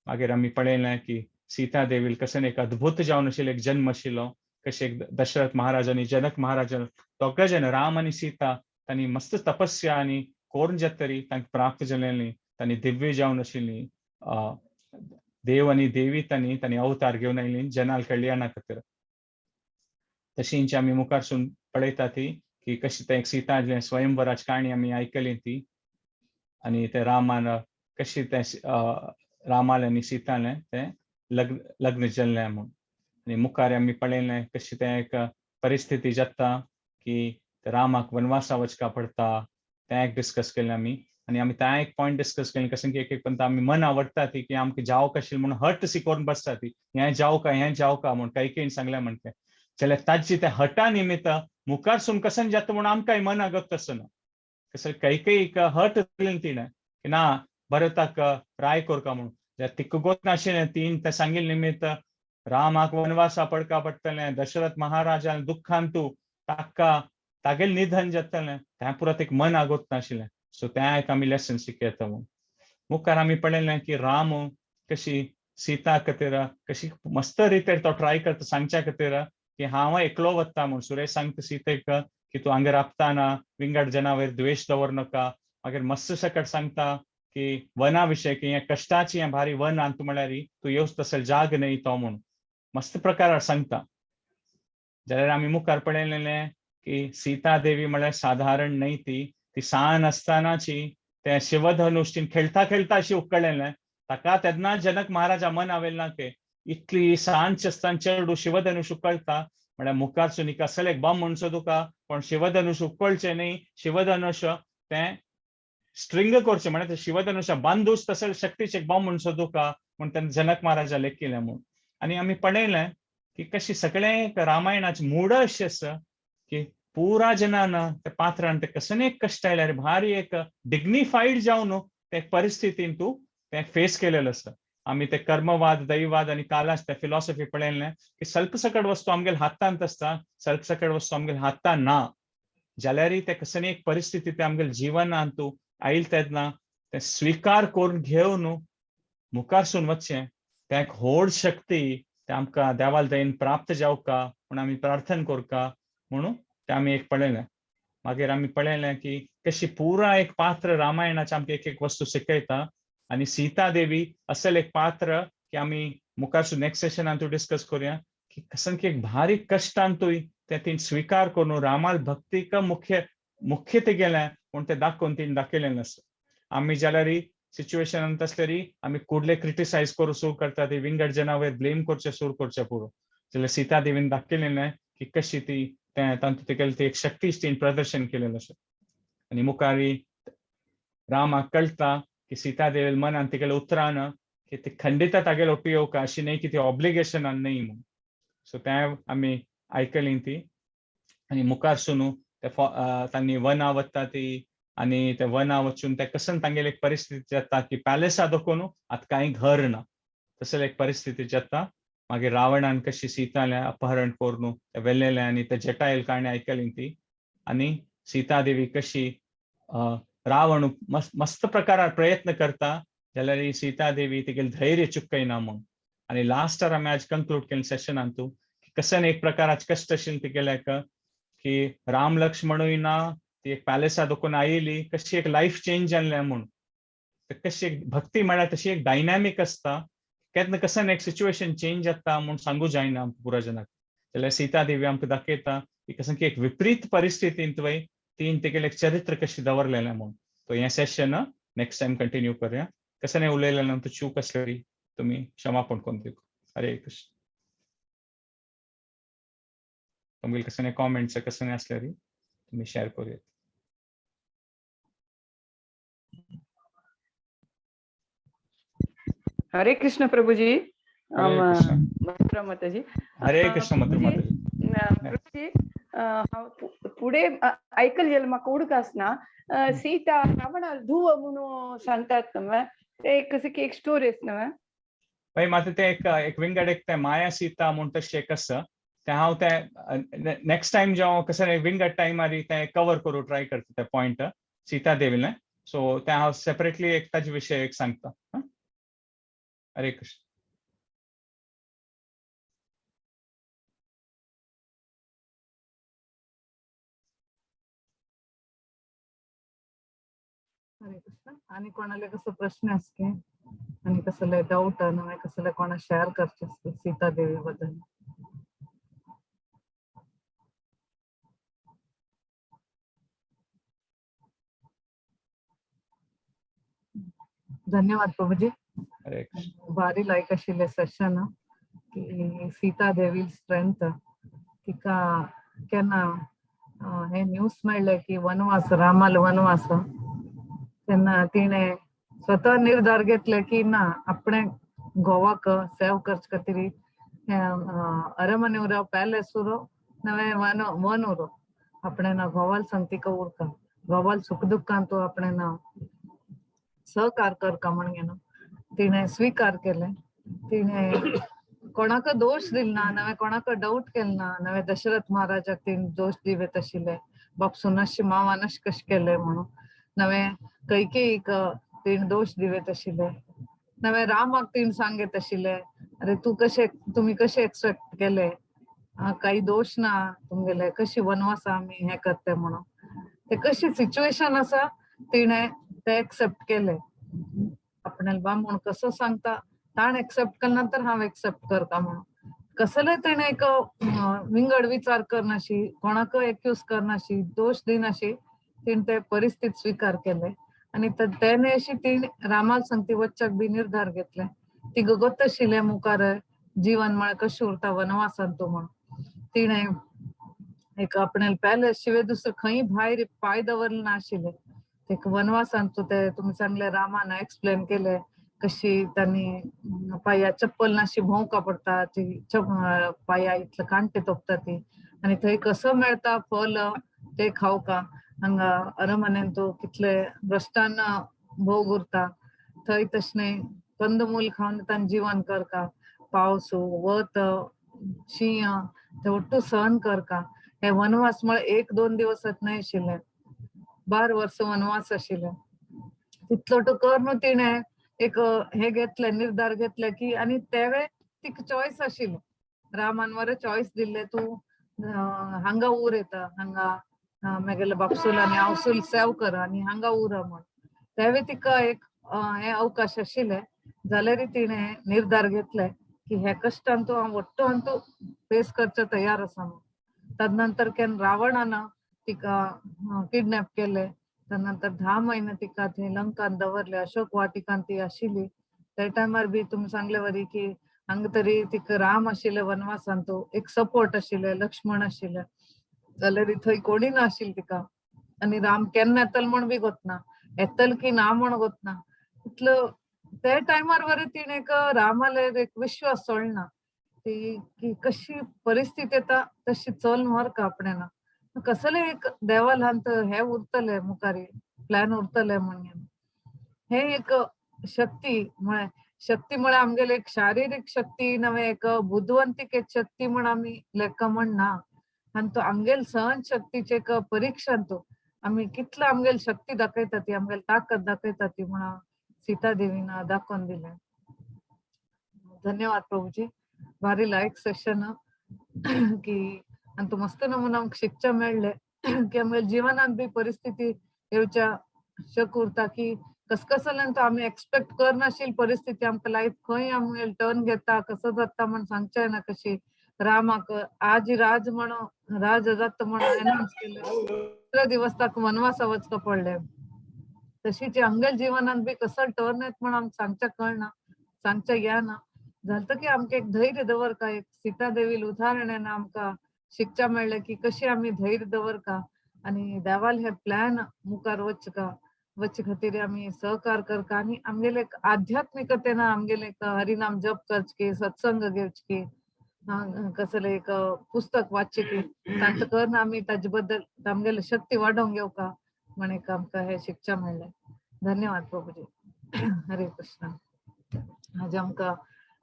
मागीर आमी पळयलें की सीता देवील कशें एक अद्भुत जावन आशिल्लो एक जन्म आशिल्लो कशें एक दशरथ महाराज आनी जनक महाराज दोगां जन राम आनी सीता तांणी मस्त तपस्या आनी करून जातरी तांकां प्राप्त जालेली तांणी दिव्य जावन आशिल्ली देव आनी देवी तांणी तांणी अवतार घेवन आयली जनाल कल्याणा खातीर. तशींच आमी मुखारसून पळयता ती की कशी तें सीता स्वयंवराची काणी आमी आयकली ती आनी ते रामान कशी तें रामालें आनी सीतालें तें लग्न लग्न जाल्लें म्हूण. आनी मुखार आमी पळयलें कशी तें एक परिस्थिती जाता की रामाक वनवासा वचका पडटा तें एक डिस्कस केलें आमी. आनी आमी तें एक पॉयंट डिस्कस केलें कशें की एक एक पंत आमी मन आवडटा ती की आमकां जावं कशें म्हणून हट सी करून बसता ती हें जावं का हें जावं का म्हूण काही काही सांगलें म्हणटे जाल्यार ताजी त्या हटा निमित्त मुखारसून कशें जाता म्हणून आमकांय मन आगत तसो ना. कशें काही काही एक हट तिणें की ना भरताक राय करका म्हणून जाल्यार तिका गोत नाशिल्लें तीन तें सांगिल्लें निमित्त रामाक वनवासा पडका पडटलें दशरथ महाराजान दुख्खान तूं ताका तागेलें निधन जातलें तें पुरो एक मन आगोत नाशिल्लें. सो तें एक आमी लेसन शिकयता म्हणून. मुखार आमी पळयलें की राम कशी सीता खातीर कशी मस्त रितेर तो ट्राय करता सांगच्या खातीर की हांव एकलो वता म्हूण. सुरेश सांगता सीतेक की तूं हांगा राबताना विंगड जनावर द्वेश दवर नाका. मागीर मस्त सकट सांगता की वना विशय की हें कश्टाची हें भारी वन आनी तूं म्हळ्यार तूं येवच तसो जाग न्हय तो म्हूण मस्त प्रकारार सांगता. जाल्यार आमी मुखार पळयलेलें की सीता देवी म्हळ्यार साधारण न्हय, ती ती सान आसतनाची तें शिवधनुश तीन खेळता खेळता अशी उकळलेलें. ताका तेन्ना जनक महाराजा मन आवेल ना की इतली सांच आसतना चेडू शिवधनुश उकळता म्हळ्यार मुखारसून हिका असले एक बम म्हणचो तुका, पण शिवधनुश उकळचें न्ही, शिवधनुश तें स्ट्रिंग करचें म्हळ्यार शिवधनुशा बांदूच तसले शक्तीचें एक बम म्हणचो तुका म्हूण तेन्ना जनक महाराजा लेखिलें म्हूण. आनी आमी पळयलें की कशी सगळें रामायणाचें मूड अशें आसा की पुरा जनान त्या पात्रान ते कसले कश्ट आयल्यार भारी एक डिग्निफाईड जावन ते परिस्थितीन तूं तें फेस केलेलें आसा. आमी ते कर्मवाद, दैववाद आनी कालाच ते फिलॉसॉफी पळयलें की सल्पसकट वस्तू आमगेले हातांत आसता, सल्पसकट वस्तू आमगेले हातांत ना, जाल्यारय ते कसली एक परिस्थिती ते आमगेले जिवनांत तूं आयल तेन्ना तें स्विकार करून घेवन मुखारसून वचचें, तें एक व्हड शक्ती ते आमकां देवाल दयेन प्राप्त जावका म्हूण आमी प्रार्थना करका म्हणून तें आमी एक पळयलें. मागीर आमी पळयलें की कशी पुरा एक पात्र रामायणाचें आमकां एक एक वस्तू शिकयता आनी सीता देवी असल एक पात्र की आमी मुखारसून नेक्स्ट सेशनान तूं डिस्कस करुया की कसं की एक भारी कश्टांतूय तें तीन स्विकार करून रामाल भक्तीक मुख्य मुख्य ते गेलें म्हूण तें दाखोवन तीन दाखयलें आसा. आमी जाल्यार सिच्युएशनांत आसल्यार आमी कुडले क्रिटिसायज करूं सुरू करता, ती विंगड जना वयर ब्लेम करचें सुरू करचें पुरो. जाल्यार सीता देवीन दाखयलें की कशी ती तें तातूंत तिगेली ती एक शक्ती तीन प्रदर्शन केलेलें आसा. आनी मुखारी रामाक कळटा की सीता देवी मनान तिगेले उतरान की ती खंडिता तागेले ओटी येवका अशी न्हय की ती ऑब्लिगेशनान न्हय म्हूण. सो तें आमी आयकली ती. आनी मुखारसून ते तांणी वना वता ती आनी ते वना वचून ते कसन तांगेली एक परिस्थिती जाता की पॅलेसा दाखोवन आतां कांय घर ना, तसले एक परिस्थिती जाता. मागीर रावणान कशी सीतालें अपहरण करून ते व्हेलेलें आनी ते जटायल काणी आयकली ती. आनी सीता देवी कशी रावण मस्त प्रकारार प्रयत्न करता जाल्यार सीता देवी तिगेलें धैर्य चुकयना म्हूण. आनी लास्टार आमी आज कंक्लूड केलें सेशनान तूं की कसन एक प्रकाराचे कश्ट आशिल्लें तिगेल्याक की राम लक्ष्मणूय ना, ती एक पॅलेसा दाखोवन आयली, कशी एक लायफ चेंज जाल्लें म्हूण. कशी एक भक्ती म्हळ्यार तशी एक डायनॅमीक आसता, केन्ना कसन एक सिच्युएशन चेंज जाता म्हूण सांगू जायना आमकां पुरा जनाक. जाल्यार सीता देवी आमकां दाखयता की कसन की एक विपरीत परिस्थितींत वय तीन तिगेलें एक चरित्र कशी दवरलेलें म्हूण. तो हें सेशन नेक्स्ट टायम कंटिन्यू करुया. कशें उलयलें आमकां चूक आसल्यार तुमी क्षमापण करून दिवं. हरे कृष्ण. तुमगेले कशें कॉमेंट्स कशें आसल्यार तुमी शेअर करूया. हरे कृष्ण प्रभुजी. हरे कृष्ण. मथुरा माताजी. हरे कृष्ण मथुरा माताजी. प्रभुजी, हांव फुडें आयकल जाल्यार म्हाका उडकास ना. सीता रावणा धुव म्हणून सांगतात न्हय, ते एक कशें की एक स्टोरी आसा न्हय. बाई मात ते एक एक विंगड एक ते माया सीता म्हूण तशें एक आसा, तें हांव तें नेक्स्ट टायम जेन्ना कशें विंगड टायमार तें कवर करूं ट्राय करता तें पॉयंट सीता देवीलें. सो तें हांव सेपरेटली एक ताजे विशय एक सांगता. हरे कृष्ण. हरे कृष्ण. आणि कोणाला कसं प्रश्न असते आणि कसले डाऊट नव्हे कसले कोणा शेअर करचे असते सीता देवी बद्दल? धन्यवाद प्रभुजी. हरे कृष्ण. भारी लायक आशिल्लें सेशन की सीता देवी स्ट्रेंथ. तिका केन्ना हे न्यूज मेळ्ळें की वनवास, रामाल वनवास, तेन्ना तिणें स्वतः निर्धार घेतले की ना आपणे गोवाक सेव करचे खातीर अरमने उरो, पॅलेस उरो, नवे वन वन उरो, आपणे ना गोवाल संगतीक उरका, गोवाल सुख दुख्खान तूं आपणे ना सहकार करका म्हण घेना तिणें स्विकार केलें. तिणें कोणाक दोश दिल ना, नवें कोणाक डाऊट केलें ना, नवें दशरथ महाराजाक तिणें दोश दिवेत आशिल्ले बापसून अशें मावान अशें कशें केलें म्हणून, नवें कैकेयीक तिणें दोश दिवेत आशिल्ले, नवें रामाक तिणें सांगत आशिल्ले अरे तूं कशें तुमी कशें एक्सपेक्ट केले, काही दोश ना तुमगेले, कशी वनवासा आमी हें करते म्हणून. ते कशी सिच्युएशन आसा तिणें ते एक्सेप्ट केले. आपणाले बा म्हूण कसो सांगता ताण एक्सेप्ट केले नंतर हांव एक्सेप्ट करता म्हणून. कसले तेणे एक विंगड विचार करनाशी, कोणाक एक्यूज करनाशी, दोश दिनाशी तिणे ते परिस्थिती स्वीकार केले. आनी तेणे अशी तिणे रामाक सांगती वच्चाक बी निर्धार घेतले. तिका गोत आशिल्लें मुखार जीवन म्हळ्यार कशें उरता वनवासान तूं म्हण. तिणे एक आपणे पॅलेस शिवाय दुसरें खंय भायर पांय दवरले नाशिल्ले. तेका वनवासान तूं ते तुमी सांगले रामान एक्सप्लेन केले कशी तांणी पाया चप्पल नाशी भोंवका पडटा, ती पाया इतले कांटे तोपता ती, आनी थंय कसो मेळटा फल ते खावका. हांगा अरमनेन तूं कितले भ्रश्टान भोग उरता, थंय तशें कंदमूल खावन तांणी जीवन करका, पावस वत शीं ते ಒಟ್ಟು सहन करका. हे वनवास म्हळ्यार एक दोन दिवसात न्हय आशिल्ले, 12 वर्सां वनवास आशिल्ले. तितलो तो कर न्हू तिणें एक हे घेतले, निर्धार घेतले की, आनी तेवे तिका चॉयस आशिल्ले, रामान मरे चॉयस दिल्ले, तूं हांगा उर येता, हांगा मेगेले बापसूल आनी आवसूल सेव कर आनी हांगा उर म्हण. तेवे तिका एक हे अवकाश आशिल्ले, जाल्यार तिणें निर्धार घेतले की हे कश्टान तूं हांव वट्टो हांव फेस करचे तयार आसा म्हण. तदनंतर केन्ना रावणान तिका किडनॅप केले, तदनंतर 10 म्हयने तिका थंय लंकान दवरले, अशोक वाटिकान ती आशिल्ली. त्या टायमार बी तुमी सांगले वरी की हांगा तरी तिका राम आशिल्ले वनवासान, तो एक सपोर्ट आशिल्ले, लक्ष्मण आशिल्ले, जाल्यार थंय कोणी नाशिल्ले तिका. आनी राम केन्ना येतलो म्हण बी गोतना, येतल की ना म्हण गोतना. इतलो त्या टायमार वरी तिणें एक रामालेर एक विश्वास सोडना, ती की कशी परिस्थिती येता तशी चल व्हर का आपणें. कसले एक देवालांत हे उरतले मुखारी प्लॅन उरतले म्हणून हे एक शक्ती म्हळ्यार, शक्ती म्हळ्यार आमगेले एक शारिरीक शक्ती नव्हे, एक बुदवंतीक एक शक्ती म्हण आमी लेखा म्हण ना, आनी तो आमगेल सहन शक्तीचे एक परिक्षण, तो आमी कितलो आमगेल शक्ती दाखयता ती, आमगेल ताकद दाखयता ती म्हण सीता देवीन दाखोवन दिलें. धन्यवाद प्रभुजी, भारी लायक सेशन की आनी तूं मस्त नमुना आमकां शिकच्या मेळ्ळें की आमगे जिवनांत बी परिस्थिती येवच्या शक उरता की कसकसल्यान तो आमी एक्सपेक्ट करनाशिल्ली परिस्थिती आमकां लायफ खंय आमगे टर्न घेता, कसो जाता म्हण सांगचें ना. कशी रामाक आज राज म्हण राज जाता म्हण अनाउन्स केलें, दुसऱ्या दिवस ताका वनवासा वचका पडलें. तशीच आमगेल्या जिवनांत बी कसो टर्न येत म्हण आमकां सांगच्या कळना, सांगच्या येना. जालें की आमकां एक धैर्य दवरका, एक सीता देवील उदाहरण आमकां शिकच्या मेळ्ळें की कशी आमी धैर्य दवरका आनी देवाल हे प्लॅन मुखार वचका, वचे खातीर आमी सहकार करका. आनी आमगेले एक आध्यात्मिकतेन आमगेले एक हरिनाम जप करचें, सत्संग घेवचें, कसले एक पुस्तक वाचचें की तांकां करून आमी ताजे बद्दल आमगेले शक्ती वाडोवंक घेवका म्हण एक आमकां हें शिकच्या मेळ्ळें. धन्यवाद प्रभुजी. हरे कृष्ण. आज आमकां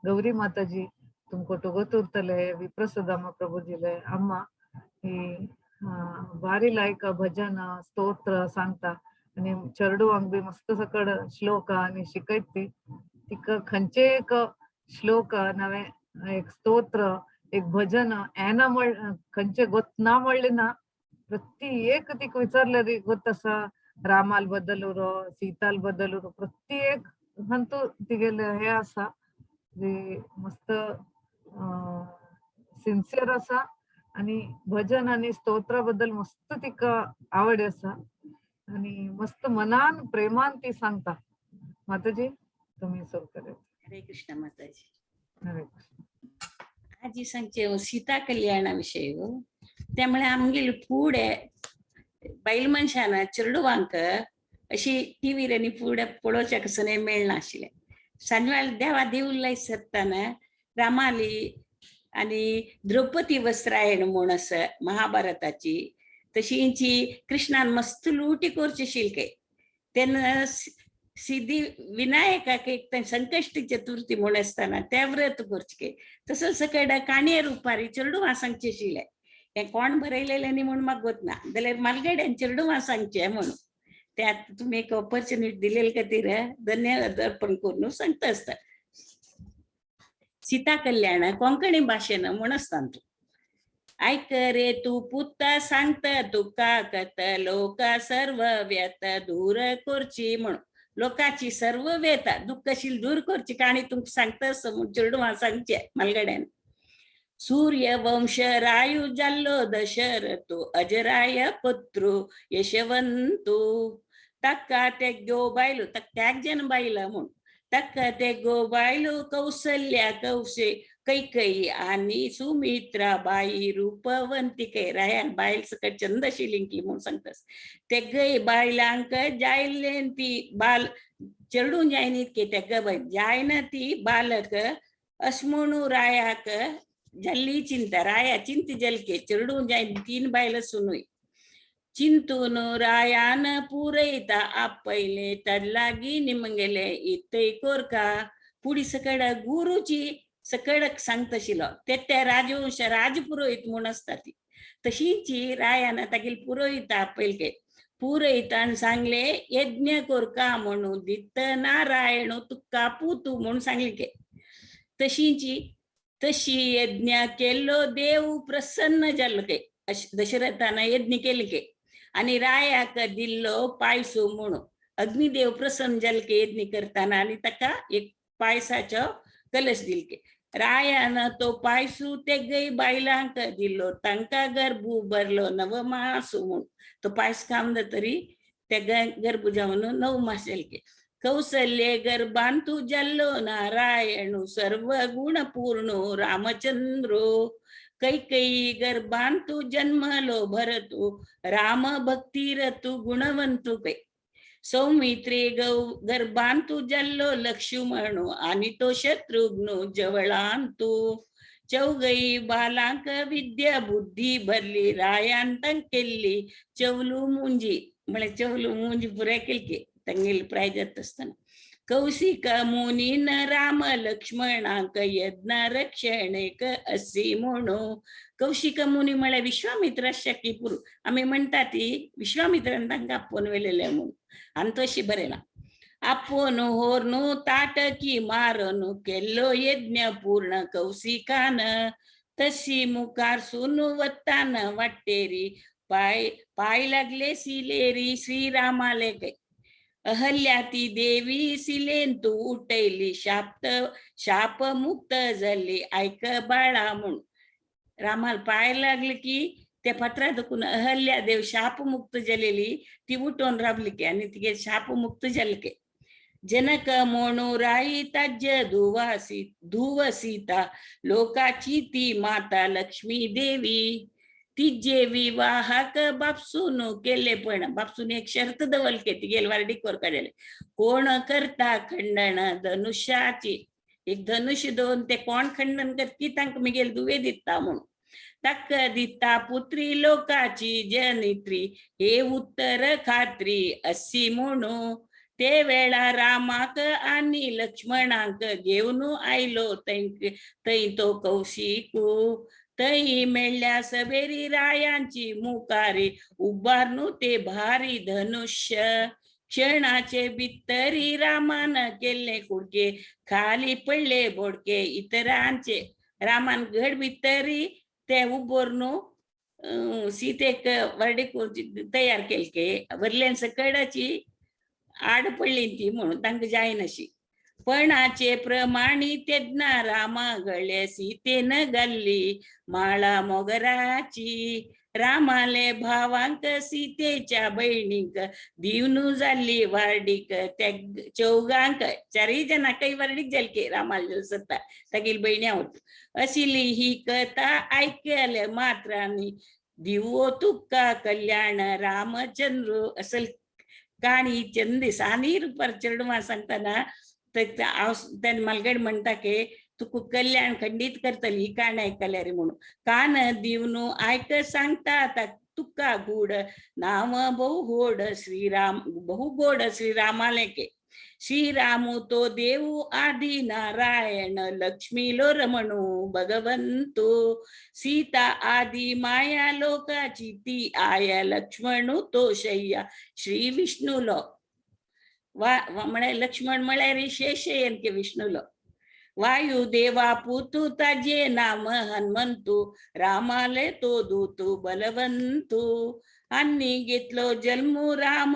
गौरी माताजी तुमकां टुगत उरतले, विप्रसदामा प्रभुजीले अम्मा ही भारी लायक भजन स्तोत्र सांगता आनी चेडवांक बी मस्त सकड श्लोक आनी शिकयत ती. तिका खंयचे एक श्लोक नवे एक स्तोत्र एक भजन येना म्हळ खंयचे गोत ना म्हणले ना, प्रति एक तिका विचारल्यार गोत आसा. रामाल बद्दल उरो, सीताल बद्दल उरो, प्रत्येक हंतू तिगेले हे आसा जी मस्त सिन्सियर आसा आनी भजन आनी स्तोत्रा बद्दल मस्त तिका आवड आसा आनी मस्त मनान प्रेमान ती सांगता. माताजी तुम्ही सुरू करात. हरे कृष्ण माताजी. हरे कृष्ण. आजी सांगचे सीता कल्याणा विशय, त्यामुळे आमगेले फुडें बायल मनशान चेडवांक अशी टिवीर आनी फुडें पळोवच्याक कसो मेळनाशिल्लें. सांजवेळ देवा देवूळ सरतना रामाली आनी द्रौपदी वस्त्रायण म्हूण आसा महाभारताची, तशी इंची कृष्णान मस्त लुटी करची शिल्के तेन्ना सिद्धी विनायकाक एक संकष्टी चतुर्थी म्हूण आसतना त्या व्रत करचे, तसो सकयल काणये रुपारी चेडवां सांगचे शिले. हें कोण बरयलेलें न्ही म्हूण म्हाका गोत ना, जाल्यार मालगड्यान चेडवां सांगचें म्हणून त्यात तुम्ही एक ऑपॉर्च्युनिटी दिलेले खातीर धन्यवाद अर्पण करून सांगता आसता. सीता कल्याण कोंकणी भाशेन म्हूण आसता तूं ऐक रे तू पुता सांगता तुका कत लोका सर्व व्यत दूर करची म्हणून, लोकाची सर्व व्यथा दुःखशील दूर करची काणी तुमकां सांगता आसता म्हूण चेडवां सांगचे मालगड्यान. सूर्यवंश रायु जाल्लो दशरथु अजराय पुत्रु यशवंतु. ताका तेग्यो बायलो, ताका त्याग जन बायला म्हूण, ताका तेगो बायलो कौसल्या कौशे कैकई आणि सुमित्रा बाई रूपवंती. कै रायान बायल सकट चंद आशिल्ली म्हूण सांगता. तेगय बायलांक जायलें ती बाल चेडूं जायनी की तेगा बाय जायना ती बालक अशें म्हणू रायाक जाल्ली चिंता. राया चिंत जलके चेडूं जायन तीन बायलां सुनूय. चिंतून रायान पुरयता आपयले तल्लागी निमगेले इतय कोरका. पुडी सकड गुरुची सकड सांगताशिलो ते ते राजवंश राजपुरोहित म्हूण आसता ती तशींची रायान तागेली पुरोहित आपयले. पुरोहितान सांगले यज्ञ कोरका म्हणून दित्त नारायण तुका पुतू म्हूण सांगले के. तशींची तशी यज्ञ केल्लो देव प्रसन्न जालो के. दशरथान यज्ञ केले के आणि रायाक दिल्लो पायसो म्हणून अग्निदेव प्रसन्न जाले के यज्ञ करताना आणि ताका एक पायसाचो कलश दिल के. रायान तो पायसू तेगय बायलांक दिल्लो तांकां गर्भू भरलो नव मासू म्हूण. तो पायस खावन तरी ते गर्भ जावन 9 मास जाले के. कौसल्ये गर्भांतु जाल्लो नारायणु सर्व गुण पूर्ण रामचंद्रो. कैकेयी गर्भांतु जन्मलो भरतु राम भक्तिरतु गुणवंतु कै. सौमित्रे गर्भांतु जाल्लो लक्ष्मणु आणि तो शत्रुघ्नु जवळांतु. चौगई बालांक विद्या बुद्धी भरली रायान केल्ली चवलू मुंजी म्हळ्यार चवलू मुंजी पुराय केली तांगेली प्राय जाता आसतना. कौशिक मुनीन राम लक्ष्मणांक यज्ञ रक्षणेक असी म्हणू. कौशिक मुनी म्हळ्यार विश्वामित्र आसच्या पुरू आमी म्हणटा ती विश्वामित्रान तांकां आपोवन व्हेलेले म्हणून आनी तशी बरयलां. आपोवन होर्नु ताटकी मारनु केल्लो यज्ञ पूर्ण कौशिकान. तशी मुखार सुनु वत्तान वाटेरी पाय पाय लागले सिलेरी श्रीरामाले कै. अहल्या ती देवी सिलेन तू उठयली शाप शापमुक्त जाली आयक बाळा म्हूण. रामाल पाय लागले की त्या पत्रा दुखून अहल्या देव शापमुक्त जालेली ती उठोवन रावली की आनी तिगे शापमुक्त जाले के. जनक म्हणू राई ताज्य धुव सीता लोकाची ती माता लक्ष्मी देवी. तिजे विवाहाक बापसून केले पण बापसून एक शर्त दवरली तिगेल वार्डीक कोरका जाले. कोण करता खंडण धनुष्याची एक धनुष्य दोन ते कोण खंडन करती तांकां मिगेल दुवे दिता म्हणून. ताका दिता पुत्री लोकाची जनित्री हे उत्तर खात्री अशी म्हणू. ते वेळा रामाक आनी लक्ष्मणाक घेवन आयलो थंय तो कौशिकू. थंय मेळ्ळ्या सवेरी रायांची मुखारी उबारनू ते भारी धनुष्य. क्षणाचे भितरी रामान केल्ले कुडके खाली पडले बोडके इतरांचे. रामान घड भितरी ते उबोरनू सीतेक वर्डीक तयार केलके वरल्यान सकडाची आड पडली ती म्हणून तांकां जायनाशी. पणाचे प्रमाणी तेन्ना रामा गळे सीतेन घाल्ली माळा मोगराची. रामाले भावांक सीतेच्या भयणीक दिवन जाल्ली वार्डीक त्या चौगांक चारय जाणांकय वार्डीक जाली की रामाले सत्ता तागेली भयणी आवत. अशिली ही कथा आयकले मात्रांनी दिवो तुका कल्याण रामचंद्र. असल काणी चंद दिसांनी रुपार चेडवां सांगतना तेन्ना मालगड म्हणटा की तुका कल्याण खंडीत करतली ही काणी आयकल्यार म्हणून. कान दिवन आयक सांगता तुका गूढ नाव बहु गोड श्रीराम बहु गोड श्रीरामाले के. श्रीरामु तो देऊ आदि नारायण लक्ष्मीलो रमणू भगवंतु. सीता आदि माया लोकाची ती आया लक्ष्मणू तो शय्या श्री विष्णुलो. वा म्हळ्यार लक्ष्मण म्हळ्यार शेषयन के विष्णुलो. वायुदेवा पुतु ताजे नाम हनुमंतु रामाले तो दूतु बलवंतु. आनी घेतलो जल्मू राम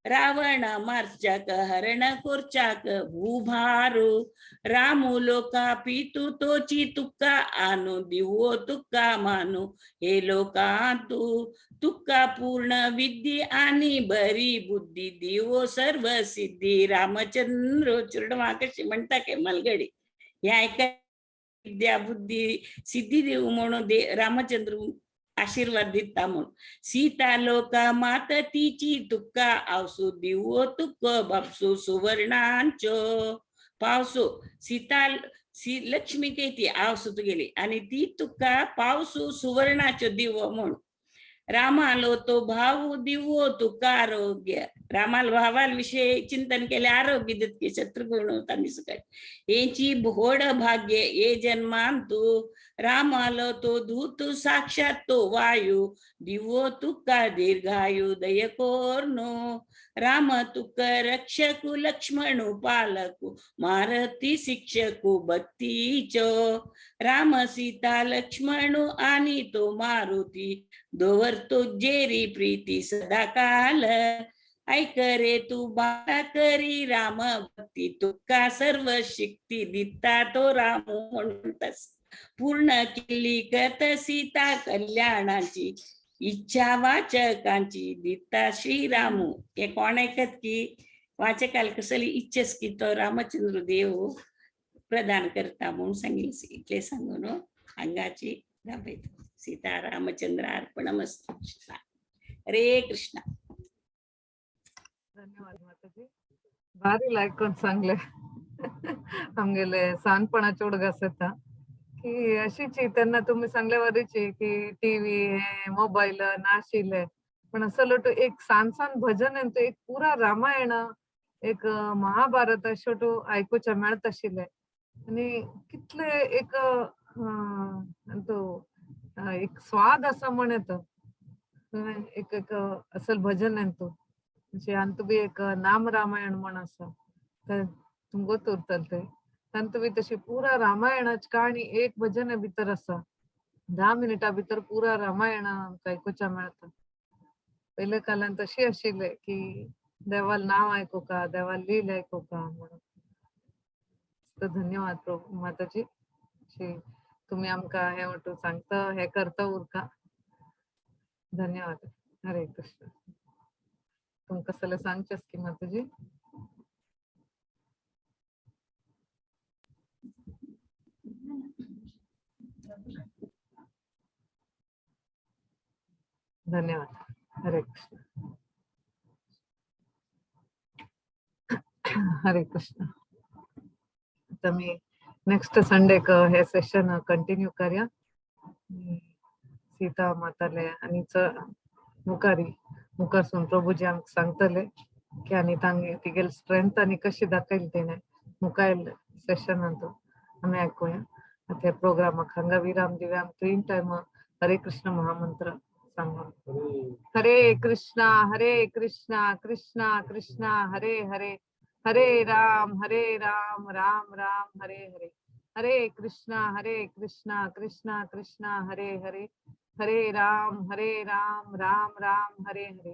रावण मारच्याक हरण कोरच्याक भूभारू रामू लोका पितू तोची तुका आणू दिवो तुका मानू हे लोकांतू तुका पूर्ण विद्धी आणि बरी बुद्धी दिवो सर्व सिद्धी रामचंद्र चेडवां कशी म्हणटा के मलगडी हे आयक विद्या बुद्धी सिद्धी देऊ म्हणून दे रामचंद्र आशीर्वाद दिता म्हणून. सीता लोका मात तिची तुका आवसू दिवो तुक बापसू सुवर्णांचो पावसू. सीता सी लक्ष्मी ती आवसू तुगेली आणि ती तुका पावसू सुवर्णाचो दिवो म्हणून. रामालो तो भाऊ दिवो तुका आरोग्य. रामाल भावाल विषय चिंतन केले आरोग्य दितके शत्रुघ्न तांणी सकट हेची भोड भाग्य ये जन्मांतू. रामालो तो धूत साक्षात तो वायू दिवो तुका दीर्घायु दय कोर्नो. राम तुक रक्षकु लक्ष्मणु पालकु मारती शिक्षकु भक्तीचो. राम सीता लक्ष्मणु आणि तो मारुती दवरतो जेरी प्रीती सदाकाल. ऐक रे तू बाळा करी राम भक्ती तुका सर्व शक्ती दिता तो राम म्हणतस. पूर्ण केली कथ सीता कल्याणाची इच्छा वाचकांची दिता श्रीरामू. हे कोण ऐकत की वाचकाल कसली इच्छाच की तो रामचंद्र देव प्रदान करता म्हणून सांगितले. इतले सांगून अंगाची दाबेत सीता रामचंद्र अर्पणमस्तु. हरे कृष्णा. धन्यवाद माताजी. भारी लायकून सांगले. आमगेले सानपणाचे उडगास येता की अशीच त्यांना तुम्ही सांगल्यावरीची की टीव्ही हे मोबाईल नाशिल्ले पण असं एक सान सान भजन तो एक पुरा रामायण एक महाभारत अशें आयकुच्या मेळत आशिल्ले आनी कितले एक तो एक स्वाद आसा म्हण येता एक एक असल भजन तो म्हणजे आनी बी एक नाम रामायण म्हण आसा तुमकां उरतले ते तांतू बी तशी पुरा रामायणाची काणी एक भजन भितर आसा. 10 मिनिटां भितर पुरा रामायण आमकां आयकुच्या मेळटा. पयले कालान तशी आशिल्ले की देवाल नाव आयकुका देवाल लील आयकुका म्हणून. तर धन्यवाद प्रभू माताजी तुम्ही आमकां हे म्हणटू सांगता हे करता उरका. धन्यवाद. हरे कृष्ण. तुमकां सगळें सांगचें की माताजी. धन्यवाद. हरे कृष्ण. हरे कृष्ण. आता मी नेक्स्ट संडेक हे सेशन कंटिन्यू करूया. सीता माताले आनी मुखारी मुखारसून प्रभुजी आमकां सांगतले की आनी तांगे तिगेली स्ट्रेंथ आनी कशी दाखयली तेणे मुखार सेशनांत आमी आयकुया. आतां प्रोग्रामाक हांगा विराम दिवया. 3 टायम हरे कृष्ण महामंत्र सांगा. हरे कृष्णा हरे कृष्णा कृष्णा कृष्णा हरे हरे हरे राम राम राम हरे हरे हरे कृष्णा कृष्णा कृष्णा हरे हरे हरे राम राम राम हरे हरे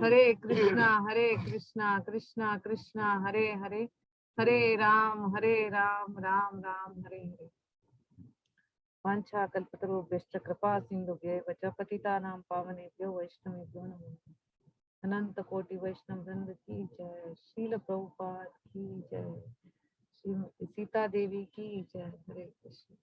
हरे कृष्णा कृष्णा कृष्णा हरे हरे हरे राम राम राम हरे हरे. वाञ्छा कल्पतरुभ्यश्च कृपा सिन्धुभ्येव च पतितानां पावनेभ्यो वैष्णवेभ्यो नमो नमः. अनंत कोटि वैष्णव वृंद की जय. श्रील प्रभुपाद की जय. श्रीमती सीता देवी की जय. हरे कृष्ण.